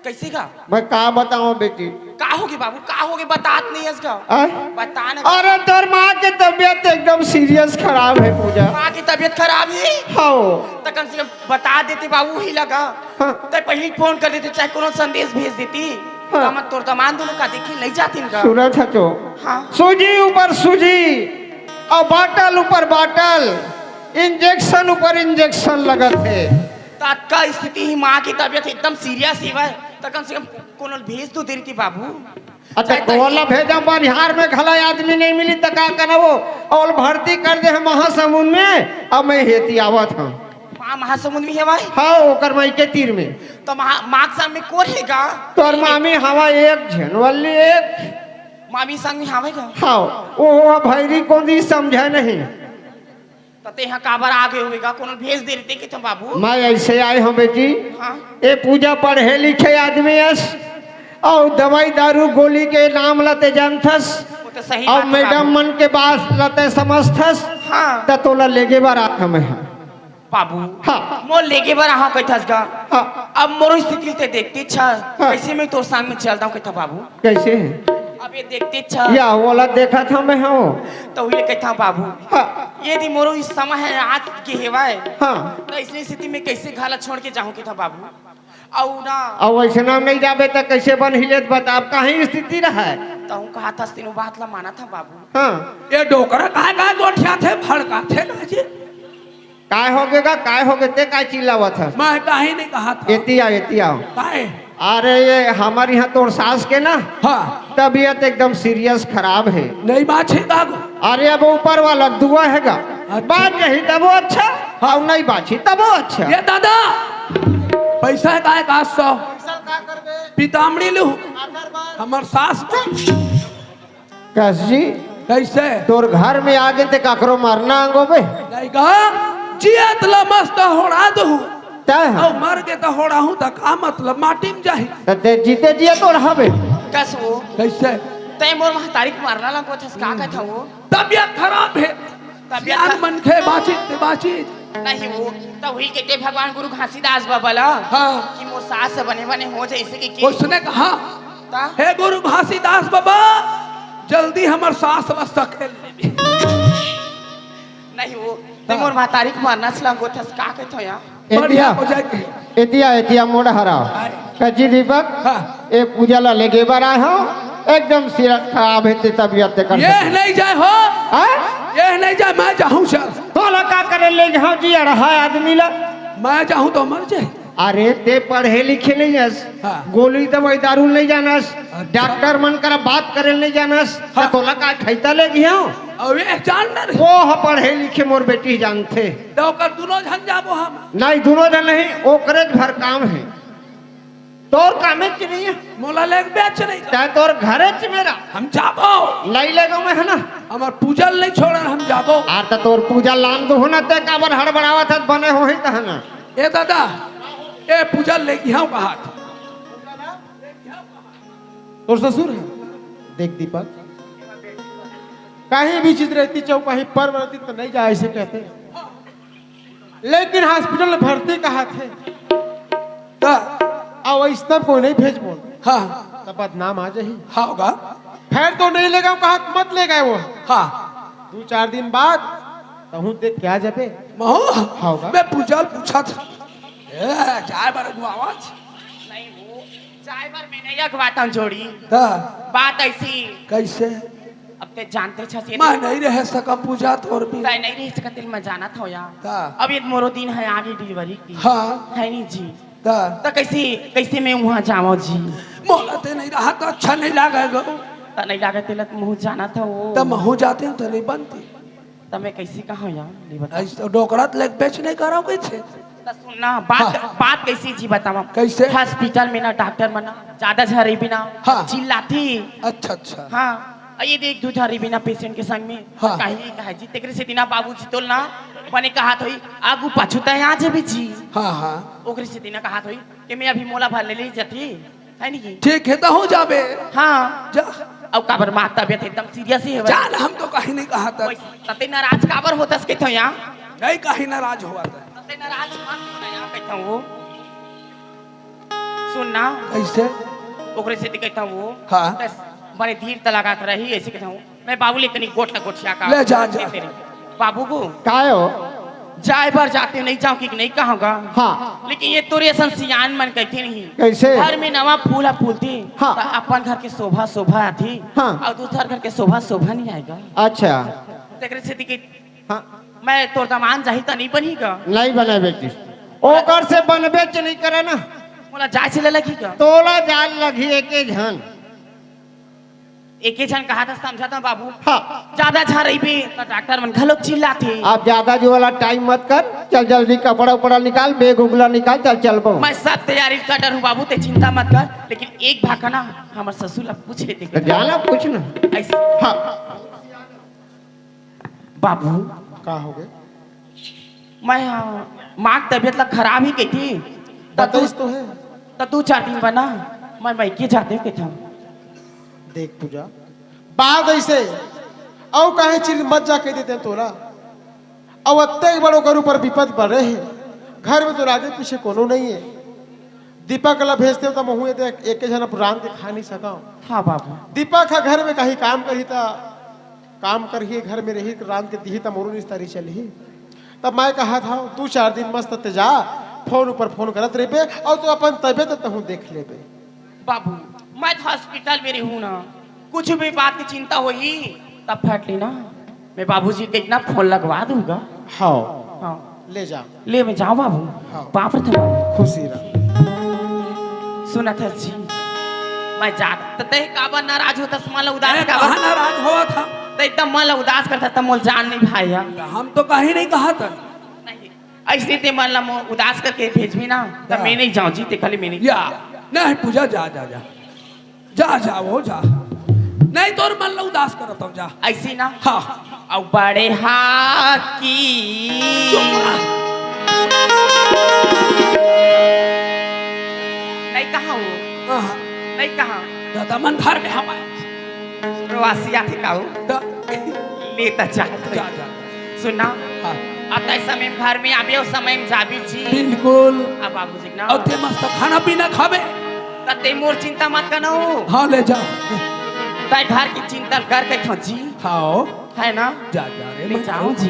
कैसे का? मैं का बताऊं बेटी? का हो गे बाबू, का हो गे? बतात नहीं हस का? आय? बता ना। अरे तोर माँ के तबीयत एकदम सीरियस खराब हे पूजा। माँ की तबीयत खराब हे? हाँ। त कम से कम बता देते बाबू ही लगा। हाँ। त पहले फोन कर देते, चाहे कोनो संदेश भेज देती। हाँ। त हमन तोर दमांद दोनों का देखी नहीं जाती इनका। सुनत हस तो? हाँ। सूजी ऊपर सूजी अउ बाटल ऊपर बाटल, इंजेक्शन ऊपर इंजेक्शन लगत हे। त का स्थिति ही, माँ की तबीयत एकदम सीरियस ही हे, त कम से कम कोनो भेज तो दे रही थी बाबू। अच्छा, चाहे तो कोन ला भेजा? बनिहार में घला आदमी नहीं मिली त का करव? अउ भर्ती कर दे हे महासमुंद में, अब मैं हेती आवत हूँ। माँ महासमुंद में हे भाई? हाँ, ओकर माई के तीर में। त माँ, माँ के सामने कोन हे गा? तोर मामी हवा एक झन वाली एक। मामी संग में हवे गा? हाँ, वो भैरी कोंदी समझे नहीं। त तेहा काबर आ गे होवेगा? कोनो भेज दे रहिते कि तो बाबू। मैं ऐसे आए हूँ बेटी। हाँ। ए पूजा पढ़े लिखे आदमी अस, अउ दवाई दारू गोली के नाम ला ते जानथस, वो तो सही अउ बात हे मैडम बाबू। मन के बात ला ते समझथस, हाँ। त तोला लेगे बर आत हमें। बाबू, हाँ। मोर लेगे बर आहा कहिथस गा। हाँ। अब मोर स्थिति ते देखते छ, हाँ। कैसे मैं तोर संग में चलता हूँ कहिथा बाबू। कैसे? अब ये देखते छ। या, ओला देखत हमें हूँ। त उही कहिथा बाबू। हाँ। यदि मोरो इस समय हे आज के हेवय। हाँ। त इसने स्थिति में कैसे घर ला छोड़ के जाहूँ कहिथा बाबू। अउ ना। अउ ऐसे नाम नहीं जाबे त कैसे बनही ले त बता, अब कहीं स्थिति रहे। त हूँ कहा था, तीनों बात ला माना था बाबू। हाँ। ये डोकरा काय काय गोठियाथे, भड़काथे ना जी। काय हो गे गा, काय हो गे, ते काय चिल्लावत हस? मैं काहे नहीं कहा था। एती आ, एती आ। काय? अरे ये हमर यहाँ तोर सास के ना, हाँ। तबीयत एकदम सीरियस खराब हे। नहीं बाछी का गो? अरे अब ऊपर वाला दुआ हे गा। अच्छा। बाँच जाही तबो अच्छा, हाँ। अउ नहीं बाँची तबो अच्छा। ये दादा, पैसा हे काय का सौ? पैसा का करबे? पितामड़ी लू। आधार बार। हमर सास। कस जी, कैसे? तोर घर में आगे ते काकरो मरना अंगो बे? नहीं गा, जियत ला मस्त होड़ा दहूँ। तय है। अउ मर गे त होड़ा हूँ त का मतलब, माटी में जाही। त ते जीते जियत होड़ा बे। कस वो? कैसे? ते मोर महतारी के मरना लंगो थस, का कहत हूँ? तबीयत खराब हे। तबीयत सियान खराब। मनखे बाँचिस ते बाँचिस। नहीं वो, त उही के ते भगवान गुरु घासीदास बाबा ला हाँ। कि मोर सास से बने बने हो जैसे कि, कि उसने कहा, ता? हे गुरु घासीदास बाबा, जल्दी हमर सास ला सकेल लेबे। नहीं वो, ते मोर महतारी के मरना छलांगोथस, का कहथो यार? एतिया, बढ़िया हो जाए। एतिया, एतिया मोड़ हरा। हाय। कजी दीपक, हाँ। ए पूजा ला लेगे बर आए हंव, एकदम सिरत खराब हे ते तबियत ते कर ये सके। नहीं जाए हो। हाँ? ये नहीं जाए, मैं जाहूँ सर। तोला का करे ले जाहूँ जी, अढ़ा आदमी ला? मैं जाहूँ तो मर जाए। अरे, ते पढ़े लिखे नहीं हस, हाँ। गोली दवाई दारू नहीं जानस, अच्छा। डॉक्टर मन करा बात करे नहीं जानस, त हाँ। तोला का खैता ले गियो? अबे, जान ना रही। वो ह पढ़े लिखे मोर बेटी जानथे। त ओकर दुनो झन जाबो हम। नहीं, दुनो झन नहीं, ओकरे भर काम हे। तोर कामे च नहीं हे। मोला लेग बेच नहीं। तै तोर घरे च मेरा। हम जाबो। नहीं लेगो मैं, है ना? हमर पूजा ल नहीं छोड़न, हम जाबो। आर त तोर पूजा लान दो हो ना, ते काबर हड़बड़ावत हस, बने होही तहन। ए दादा, ए पूजा ले गिहंव कहात। तोर ससुर हे? देख दीपक, कहीं भी चीज रहती, चाहे कहीं पर्व रहती त नहीं जा, ऐसे कहते। लेकिन हॉस्पिटल में भर्ती कहाथे। त? अउ अइस तब कोई नहीं भेजबो। हाँ। त बदनाम आ जाही। हाँ होगा। फेर तो नहीं लेगो कहात, मत लेगो वो। हाँ। दू चार दिन बाद तहूँ देख के आ जाबे। महूँ? हाँ होगा। मैं पूजा ल पूछत। ए, जाए बर अगुवावत। नहीं वो, जाए बर मैं नहीं अगुवात हंव जोड़ी। त? बात अइसी। कइसे? अब ते जानते छस ये मैं नहीं रह सकंव पूजा तोर बिन। तै नहीं रह सकत, तेला मैं जानत हंव यार। त? अब ये मोरो दिन हे आगे डिलीवरी के। हाँ। हे नहीं जी? त? त कइसे, कइसे मैं उहाँ जावंव जी? मोला ते नहीं रहत त अच्छा नहीं लागय गो। त नहीं लागय तेला त महूँ जानत हंव। त महूँ जातेंव त नहीं बनती। त मैं कइसे कहंव यार, नहीं बता। अइस तो डोकरा त लेग बेच नहीं करंव कइसे? त सुन ना, बात, हाँ। बात कइसे जी बतावंव? कइसे? हॉस्पिटल में ना डॉक्टर मन ना ज्यादा झन रहिबे ना, हाँ। चिल्लाथे। अच्छा, अच्छा। हाँ, अउ ये देख दू झन रहिबे ना पेशेंट के संग में, हाँ। कहीं कहे जी, तेकरे सेती ना बाबूजी तोला ना बने कहात होही, आगू पाछू तैं आ जाबे जी। हाँ, हाँ। ओकरे सेती ना कहात होही कि मैं अभी मोला भर ले, ले जाथे। हे नहीं? ठीक हे, त हो जाबे। हाँ। जा। अउ काबर माँ तबियत एकदम सीरियस हे? जा ना, हम तो कहीं नहीं कहात हन। त ते नाराज काबर होथस कहिथंव यार? नहीं कहीं नाराज होवत हंव। त ते नाराज मत हो ना यार कहिथंव वो। सुन ना। कइसे? ओकरे सेती कहिथंव वो। हाँ। बस बने धीर त लगात रही, अइसे कहिथंव वो। मैं बाबू ले कनी गोठ ला गोठिया का। ले जा, जा। तेरे बाबू गो। काय हो? जाए बर जातेंव, नहीं जावंव कि नहीं कहंव गा। हाँ। लेकिन ये तोरे असन सियान मन कहिथे नहीं। कइसे? घर में नवा फूल ह फूलथे, हाँ। त अपन घर के शोभा, शोभा आथे। हाँ। अउ दूसर घर के शोभा, शोभा नहीं आय गा। अच्छा। तेकरे सेती कि हाँ। मैं तोर दमांद जाही त नहीं बनही गा। नहीं बने बेटी। ओकर से बनबे च नहीं करे ना। मोला जाए च लगही गा। तोला जाए लगही एके झन। एके झन कहात हस समझत हंव बाबू। हाँ। ज्यादा झन रहिबे, त डॉक्टर मन घलोक चिल्लाथे। अब ज्यादा जो वाला टाइम मत कर, चल जल्दी कपड़ा उपड़ा निकाल, बैग उगला निकाल, चल चलबो। मैं सब तैयारी कर डरे हंव बाबू, ते चिंता मत कर। लेकिन एक भाखा ना, हमर ससुर ला पूछ के देख। त जा ना, पूछ ना। अइसे। हाँ। बाबू। का होगे? मैं, हाँ, माँ के तबियत ला खराब हे कहिथे। त तू, बताइस तो हे। त दू चार दिन बर ना, मैं मइके जातेंव कहिथंव। देख पूजा, बात अइसे, अउ कहीं चीज मत जा कहि देतेंव तोला। अउ अतेक बड़ ओकर ऊपर बिपत परे हे, घर में तोर आगे पीछे कोनो नहीं हे। दीपक ला भेजतेंव त महूँ ये देख, एके झन अब रांध के खा नहीं सकंव। हाँ बाबू। दीपक ह घर में कहीं काम करही त काम करही, घर में रही, रांध के दिही त मोरो निस्तारी चलही। तब मैं कहात हंव, दू चार दिन मस्त ते जा, फोन ऊपर फोन करत रहिबे, अउ तू अपन तबियत तहूँ देख लेबे। बाबू, मैं तो हॉस्पिटल में रहूँ ना, कुछ भी बात की चिंता होही, तब फट ले ना, मैं बाबूजी के इतना फोन लगवा दूंगा। हाँ। हाँ। ले जा। ले मैं जावंव बाबू। हाँ। बाप रे, बाबू। खुशी रह। सुनत हस जी, मैं जात, त तैं काबर नाराज होथस, मन ला उदास अरे, काबर? कहाँ नाराज होवत हंव? त एकदम मन ला उदास करथस, त मोला जान नहीं भाया। हम तो कहीं नहीं कहात हन। नहीं, अइसने ते मन ला मो-, उदास करके भेजबे ना, त हाँ। मैं नहीं जावंव जी, ते खाली मैं नहीं। या, नहीं पूजा, जा, जा, जा। जा, जा, वो जा। नहीं तोर मन ला उदास करत हंव, जा। अइसे ना? हाँ। अउ बड़े हाकी। चुप रह। नहीं कहा वो। हाँ। नहीं कहा। दादा मन घर में हवय। प्रवासी आथे का वो? द- ले त चाहत हंव। जा, जा। सुन ना। हाँ। अब तैं समय में घर में आबे अउ समय में जाबे जी। बिल्कुल। अब बाबूजी ना। अउ ते मस्त खाना पीना खाबे। त ते मोर चिंता मत करना हो। हाँ, ले जा। तैं घर की चिंता कर के खो जी। हाँ। है ना? जा, जा रे, ले मैं जावंव जी।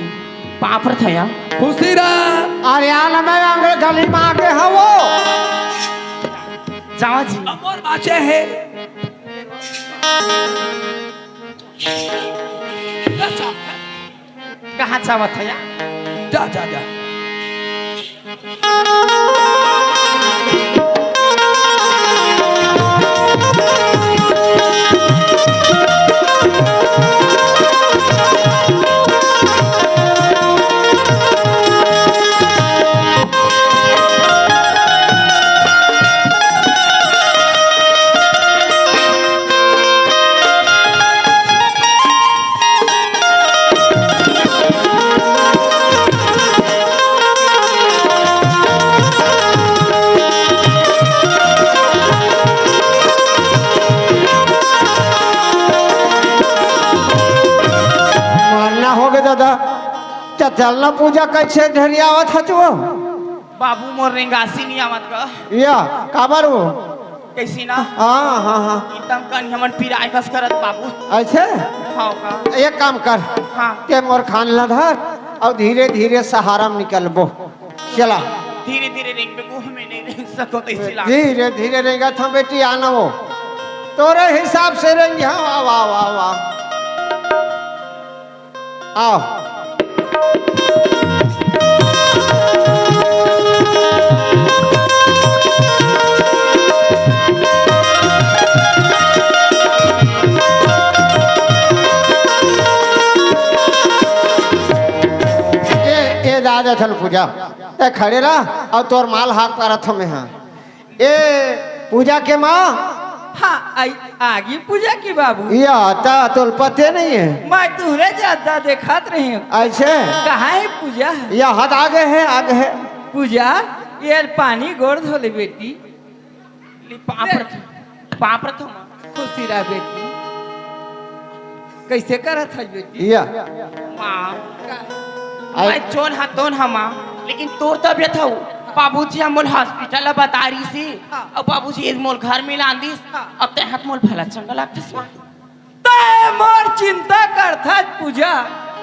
पाँव परत हँव। खुशी रह। अरे, आल में अंगड़ गली में आगे हवो। जावा जी। अमर बाचे है। कहाँ जावत हया? जा, जा, जा। मानना होगे दादा, त चलना पूजा कैसे ढरियावत हच वो? बाबू मोर रेंगासी नहीं आवत का? या, काबर वो? कैसी ना? हाँ, हाँ, हाँ। एकदम कन हमन पिराय कस करत बाबू। ऐसे? हाँ का? एक काम कर। हाँ। ते मोर खान ला धर अउ धीरे-धीरे सहारा में निकलबो। चला। धीरे-धीरे रेंगबे को, हमें नहीं रेंग सको तैसी लाग। धीरे-धीरे रेंगत हँव बेटी, आना वो। तोरे हिसाब से रेंग, हाँ, वाह, वाह, वाह, वाह। आओ। ए, ए दादा थन पूजा, ते खड़े रह अउ तोर माल हाक पारत हँव मेहा। ए, पूजा के माँ। हाँ, आई, आगी पूजा की बाबू। या, त तोल पते नहीं है। मैं तुहरे ज्यादा देखत रही हँव। ऐसे? कहाँ है पूजा? या, हद आगे है, आगे है। पूजा, ये पानी गोड़ धो ले बेटी। ले, पाँव परत हँव, पाँव परत हँव माँ। खुशी रह बेटी। कैसे करत हस बेटी? या। माँ, का? आई। मैं जोन हा तोन हा माँ, लेकिन तोर तबियत हव, बाबूजी हा मोला हॉस्पिटल ला बता रहिस हे, हाँ। अउ बाबूजी ए मोला घर में लान दिस, हाँ। अब तैं हा त मोला भला चंगा लागथस माँ। तैं मोर चिंता करथस पूजा,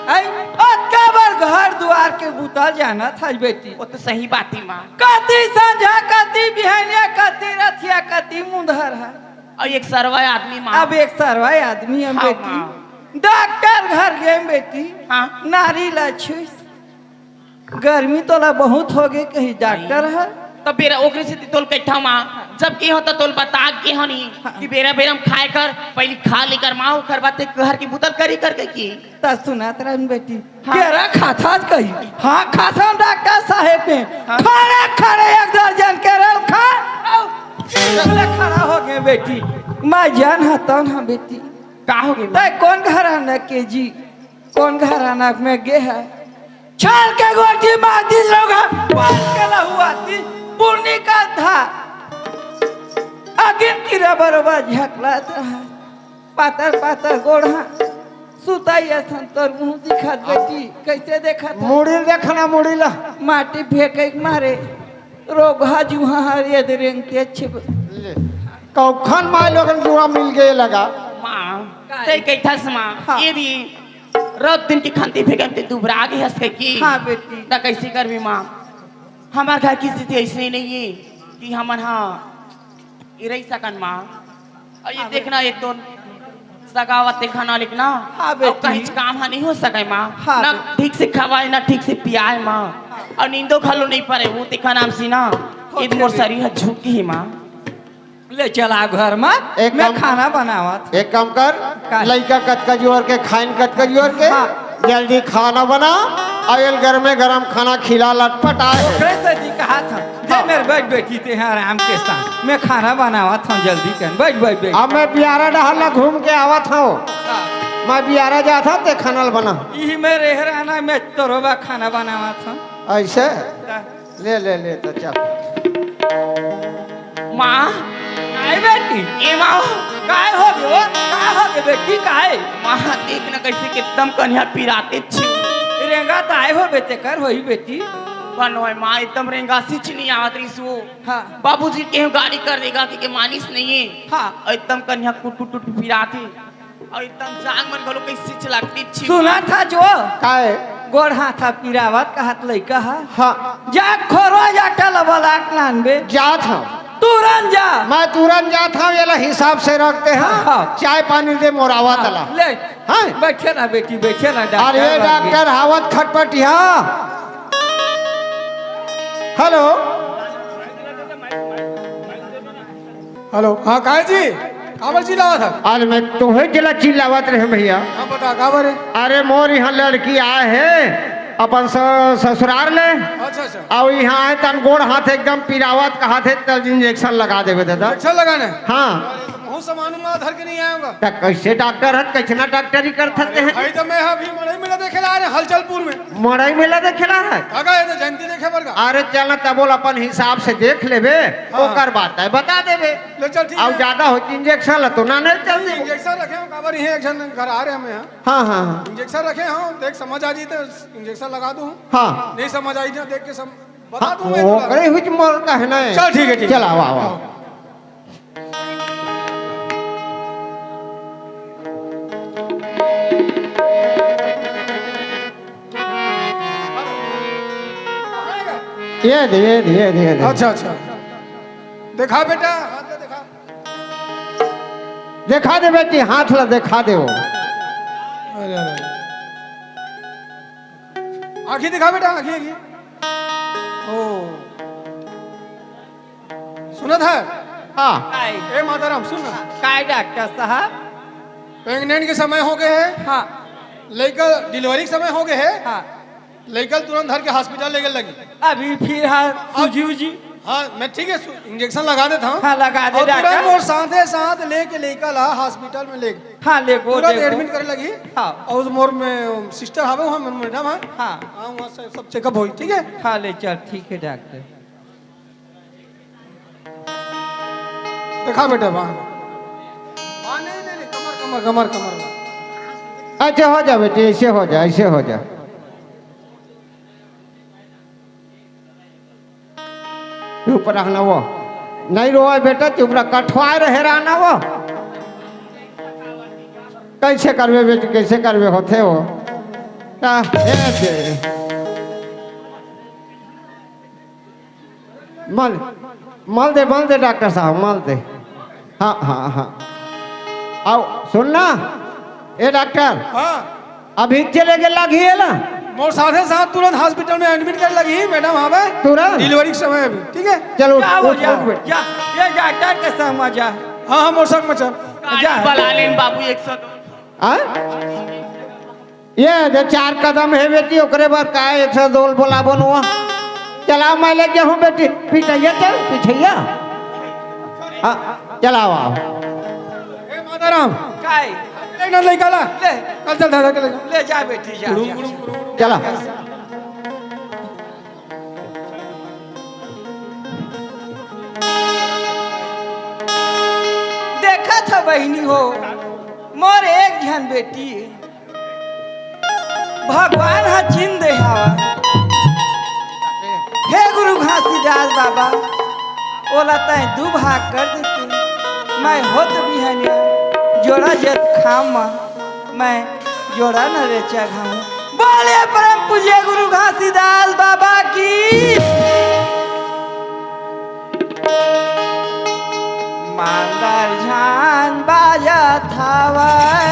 हैं? अतका बर घर दुआर के बुता जानत हस बेटी। वो तो सही बात हे माँ। कति संझा, कति बिहनिया, कति रथिया, कति मुंधर हे। अउ एक सरवा आदमी माँ। अब एक सरवा आदमी हे हाँ, बेटी। माँ। डॉक्टर घर गेंव बेटी। हाँ। नारी ला छुइस। गर्मी तोला बहुत होगे कहिस डॉक्टर हे। त बेरा ओकरे सेती तोल कहिथँव माँ, जब गे हँव त तोल बता गे हँव नहीं हाँ। कि बेरा बेरा में खाय कर, पहिली खा ले कर माँ, ओकर बाद ते घर के बुता ल करी कर कहिके। त सुनत रह न बेटी, हाँ। केरा खाथस कही? हाँ, खाथँव डॉक्टर साहेब में। हाँ। खड़े खड़े एक दर्जन केरा ल खा, अउ ले खड़ा होगे बेटी। मैं जानथँव ना बेटी। का होगे? तैं कोन घराना के जी, कोन घराना में गे हस? छाल के गोटी मार दिस रोगहा, पाल के लहुआ दिस, पुरनी का धा। अगिन कीरा बरोबर झकलत रहा। पातर पातर गोड़ हा, सुतई असन तोर मुँह दिखत बेटी, कैसे देखत हस? मुड़ी ल देखना, मुड़ी ला। माटी फेंके के मारे, रोगहा जुहा हर ये दे रेंगते अच्छे ब- ले। कौखन माय लोगन जुआ मिल गे लगा। माँ, काय? तैं कहिथस माँ, हाँ। ये दी, रात दिन के खंती फेंके ते दुबरा गे हस कहिके। हाँ बेटी। त कैसे करबे माँ? हमर घर के स्थिति ऐसे नहीं है कि हमन हा ई रहि सकन माँ। अउ ये हाँ, देखना, एक तो सगावत देखना लिखना, हाँ, अउ बेटी। कहीं काम हा नहीं हो सके माँ। हाँ, ना बेटी। ठीक से खवाय, ना ठीक से पियाय माँ, अउ नींदो घलो नहीं परे। वो देखा नाम सी ना, होथे ईद मोर बेटी। शरीर हा झुक गे हे माँ। ले चला घर मा, एक मैं काम, खाना बनावत। एक काम कर, का? लइका कतका जोर के, खाइन कतका जोर के, हाँ। जल्दी खाना बना, अउ एल गरमे गरम खाना खिला, लटपट आए। ओकरे से जी कहा था, जे हाँ। मेरे बैठ बेटी ते हैं आराम के साथ, मैं खाना बनावत हँव जल्दी कर, बैठ, बैठ, बैठ। अब मैं बियारा डहर ला घूम के आवत हँव, हाँ। मैं बियारा जात हँव, ते खाना ल बना। इही में रह रहना, मैं तोरो बा खाना बनावत हँव। ऐसे? हाँ। ले, ले, ले, त चल। माँ। काय बेटी? ए माँ। काय होगे वो? काय होगे बेटी, काय? माँ, देख ना कैसे एकदम कनिहा पिरातेच हे। रेंगत आय होबे तेकर होही बेटी। कन होय माँ, एकदम रेंगासीच नहीं आवत रहिस वो। हाँ। बाबूजी केहू गाड़ी कर देगा कि के मानिस नहीं हे। हाँ। अउ एकदम कनिहा कुट कुट कुट पिरात हे। अउ एकदम जांग मन घलो कैसे चलातेच हे। सुनथस वो? काय? गोड़ हाथ ह पिरावत कहत लइका ह। हाँ। जा खोरवा जाटा ल बलाक लानबे। जात हंव। तुरंत जा। मैं तुरंत जात हंव, एला हिसाब से रखते हैं। हाँ, हाँ। चाय पानी दे मोरावा हाँ, तला। ले। हाँ। बइठे रह बेटी, बइठे रह, अरे डॉक्टर लगे। डॉक्टर हावत खटपटिया। हेलो। हेलो, हाँ, काहे जी? काबर चिल्लावत हस? अरे मैं तोहे जेला चिल्लावत रहे भैया। हाँ, बता, काबर हे? अरे मोर इहाँ लड़की आए हे अपन स-, ससुरार ले। अच्छा, अच्छा। अउ इहाँ आए तन गोड़ हाथ एकदम पिरावत, कहत हे तल इंजेक्शन लगा देबे दादा। इंजेक्शन लगाने? हाँ। अरे, तो मुँह से मालूम ना धर के नहीं आया होगा। त कइसे डॉक्टर हस, कइसना डॉक्टरी करत हस अरे तेह? भाई, तो मैं अभी मड़ई मेला देखे ला रहे हलचलपुर में। मड़ई मेला देखे ला हे? काका, ये तो जयंती देखे बर का। अरे चल ना, तब बोल अपन हिसाब से देख लेबे, हाँ। ओकर बाद तय बता देबे। ले चल, ठीक अउ हे। ज्यादा हो इंजेक्शन ला तो ना, नहीं चल नहीं, देबो। इंजेक्शन रखे हंव, काबर इहे एक झन घर आ रहे हमें यहाँ। हाँ, हाँ, हाँ। इंजेक्शन रखे हंव, देख समझ आ जाई तो इंजेक्शन लगा दूँ। हाँ। नहीं समझ आई ना, देख के सम-, बता हाँ, दूँ मैं वो तुला। करे हुई मोर का है ना। चल, ठीक हे, ठीक हे। चल, आवा, आवा। ये दे, ये दे, ये दे, ये दे। अच्छा, अच्छा। देखा बेटा, हाथ ला देखा। देखा दे बेटी, हाथ ला देखा दे वो। अरे, अरे। आँखी देखा बेटा, आँखी, आँखी। ओ। सुनत हे? हाँ। काय? ए माताराम, सुन ना। काय डॉक्टर साहब? प्रेग्नेंट के समय हो गए हे। हाँ। लइका डिलीवरी के समय हो गए हे। हाँ। लइका तुरंत धर के हॉस्पिटल लेगे लगही। अभी फिर हाँ, अब सूजी उजी? हाँ, मैं ठीक हे, सु-, इंजेक्शन लगा देत हंव। हाँ, लगा दे अउ तुरंत डॉक्टर। मोर साथे साथ लेके लइका ला हॉस्पिटल में ले। हाँ, ले गो, तुरंत ले गो। एडमिट करे लगही। हाँ। अउ मोर में सिस्टर हवे, वहाँ मैडम हे। हाँ। हाँ, वहाँ से सब चेकअप होई, ठीक हे? हाँ, ले चल, ठीक हे डॉक्टर। देखा बेटा, वहाँ। हाँ, नहीं, नहीं, नहीं, कमर, कमर, कमर, कमर। अच्छा, हो जा बेटी, ऐसे हो जा, ऐसे हो जा। चुप रहना वो। नहीं रोए बेटा, चुप रह, कठवाए रहे रहना वो। कैसे करबे बेटी, कैसे करबे होथे वो? आ, ए दे। मल, मल दे, मल दे डॉक्टर साहब, मल दे। हाँ, हाँ, हाँ। अउ सुन ना, ए डॉक्टर, हाँ। अभी चले के लगही एला। मोर साथे साथ तुरंत हॉस्पिटल में एडमिट करे लगही, मैडम हवे। तुरंत? डिलीवरी के समय अभी, ठीक हे? चलो, क्या हो उठ, जा? उठ, उठ। जा, ये डॉक्टर के संग में जा। हाँ, हाँ, मोर संग में चल। जा। बला लेन बाबू एक सौ दो। हाँ? ये दे चार कदम हे बेटी, ओकरे बर काय एक सौ दो ल बोलाबो नुआ? चला, मैं ले जाहूँ बेटी, पिटैया चल, पिटैया। हाँ, चलाओ, आओ। ए माताराम, काय? ले ना लइका ला। ले। चल, चल, दादा के ले जा। ले जा बेटी, जा, जा। चला। देखत ह बहिनी हो, मोर एक झन बेटी हे। भगवान ह चिन दे हवय। हे गुरु घासीदास बाबा, ओला तैं दू भाग कर देते। मैं होत बिहनिया जोड़ा जत खाम म, मैं जोड़ा न रेचा घाम। बोले परम पूज्य गुरु घासीदास बाबा की। मांदर झान बाजत हवय,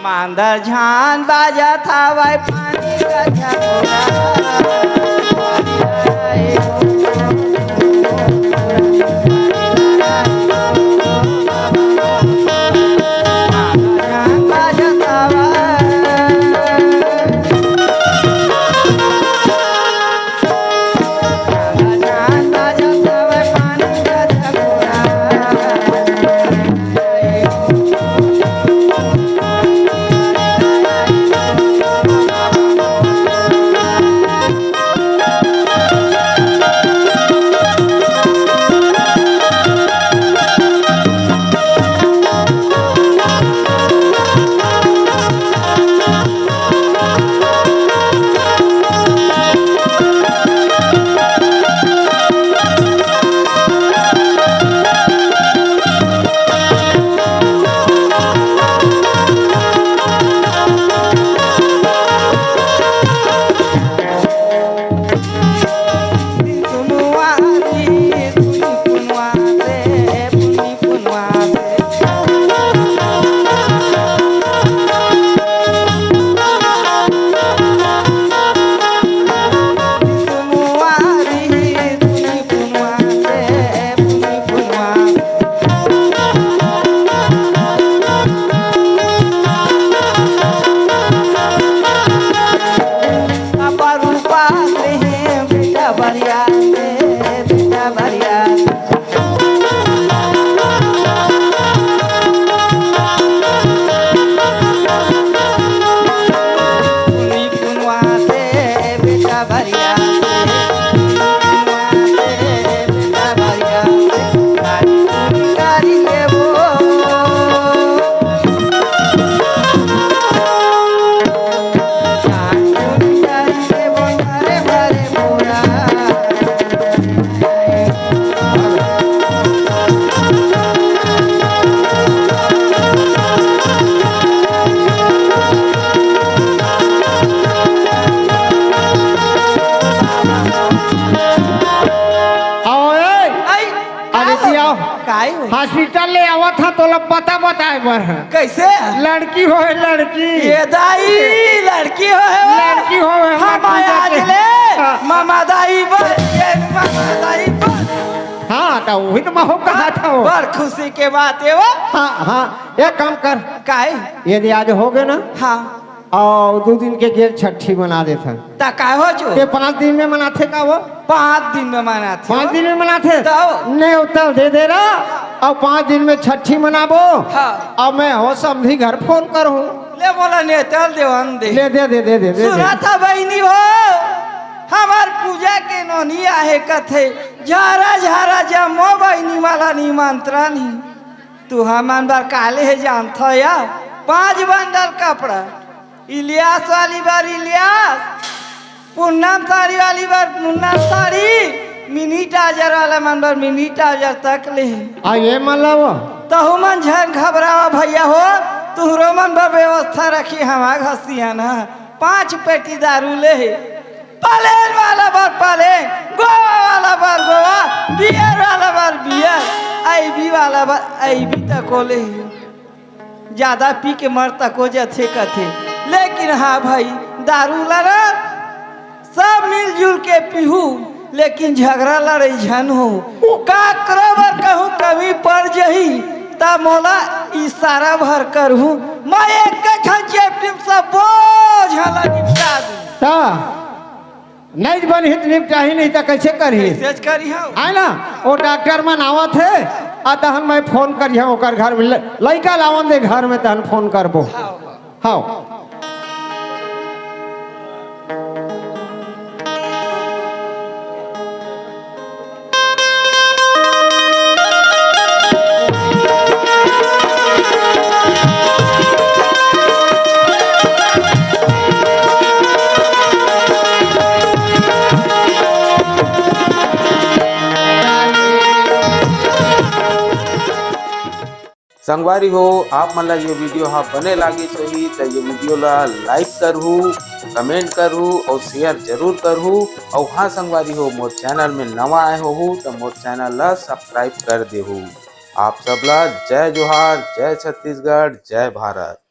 मांदर झान बाजत हवय, पानी का झगड़ा। आई हो। हॉस्पिटल ले आवत हा तोला पता बताए बर। कैसे? लड़की होय, लड़की। ये दाई, लड़की होय वो। लड़की होय, हम हमर पूजा आज के। ले हाँ। मामा दाई बर, ये मामा दाई बर। हाँ, त वही त महू कहा था वो। बड़ खुशी के बात हे वो। हाँ, हाँ, एक काम कर। काहे? यदि आज हो गए ना, हाँ। अउ दू दिन के गेर छट्ठी मना देथन। त का हो जो? ते पाँच दिन में मनाथे का वो? पाँच दिन में मनाथे। पाँच दिन में मनाथे? तब? नेवता दे दे रहा, अउ पाँच दिन में छट्ठी मनाबो। हाँ। अब मैं हो समधी घर फोन करहूँ। ले मोला नेवता ल देवन दे। ले दे, दे, दे, दे, दे, दे। सुना था बहिनी हो, हमर पूजा के नोनी आहे कथे, झारा, झारा जम्मो बहिनी मला निमंत्रण ही। तू हमन बर काले हे जानथो या? पाँच बंडल कपड़ा, इलियास वाली बर इलियास, पूनम साड़ी वाली बर पूनम साड़ी, मिनी ट्राउजर वाला मन बर मिनी ट्राउजर तक ले। आ ये मन ला वो? तहू मन झन घबरावा भैया हो, तुहरो मन बर व्यवस्था रखी हमा घसिया ना। पाँच पेटी दारू ले हे, प्लेन वाला बर प्लेन, गोवा वाला बर गोवा, बियर वाला बर बियर, आईबी वाला बर आईबी तको ले हे। ज्यादा पी के मर तको जथे कथे। लेकिन हाँ भाई, दारू ला ना सब मिलजुल के पीहू, लेकिन झगड़ा लड़ाई झन हो। काकरो बर कहूँ कमी पड़ जही, त मोला इशारा भर करहूँ। मैं एक झन चेपटी म सब बोझ ला निपटा दूँ। ता नहीं बनी त निपटाही, नहीं त कैसे करही? कैसे करी हो? है ना? वो डॉक्टर मन आवत हे, आ तहन मैं फोन करिहा ओकर घर में, ल-, लइका लावन दे घर में, तहन फोन करबो। हाँ, हाँ। हाँ। संगवारी हो, आप मन ला ये वीडियो हा बने लागिस होही त ये वीडियो ला like करहू, comment करहू अउ share जरूर करहू। अउ हाँ संगवारी हो, मोर चैनल में नवा आए होहू त मोर चैनल ला subscribe कर देहू। आप सब ला जय जोहार, जय छत्तीसगढ़, जय भारत।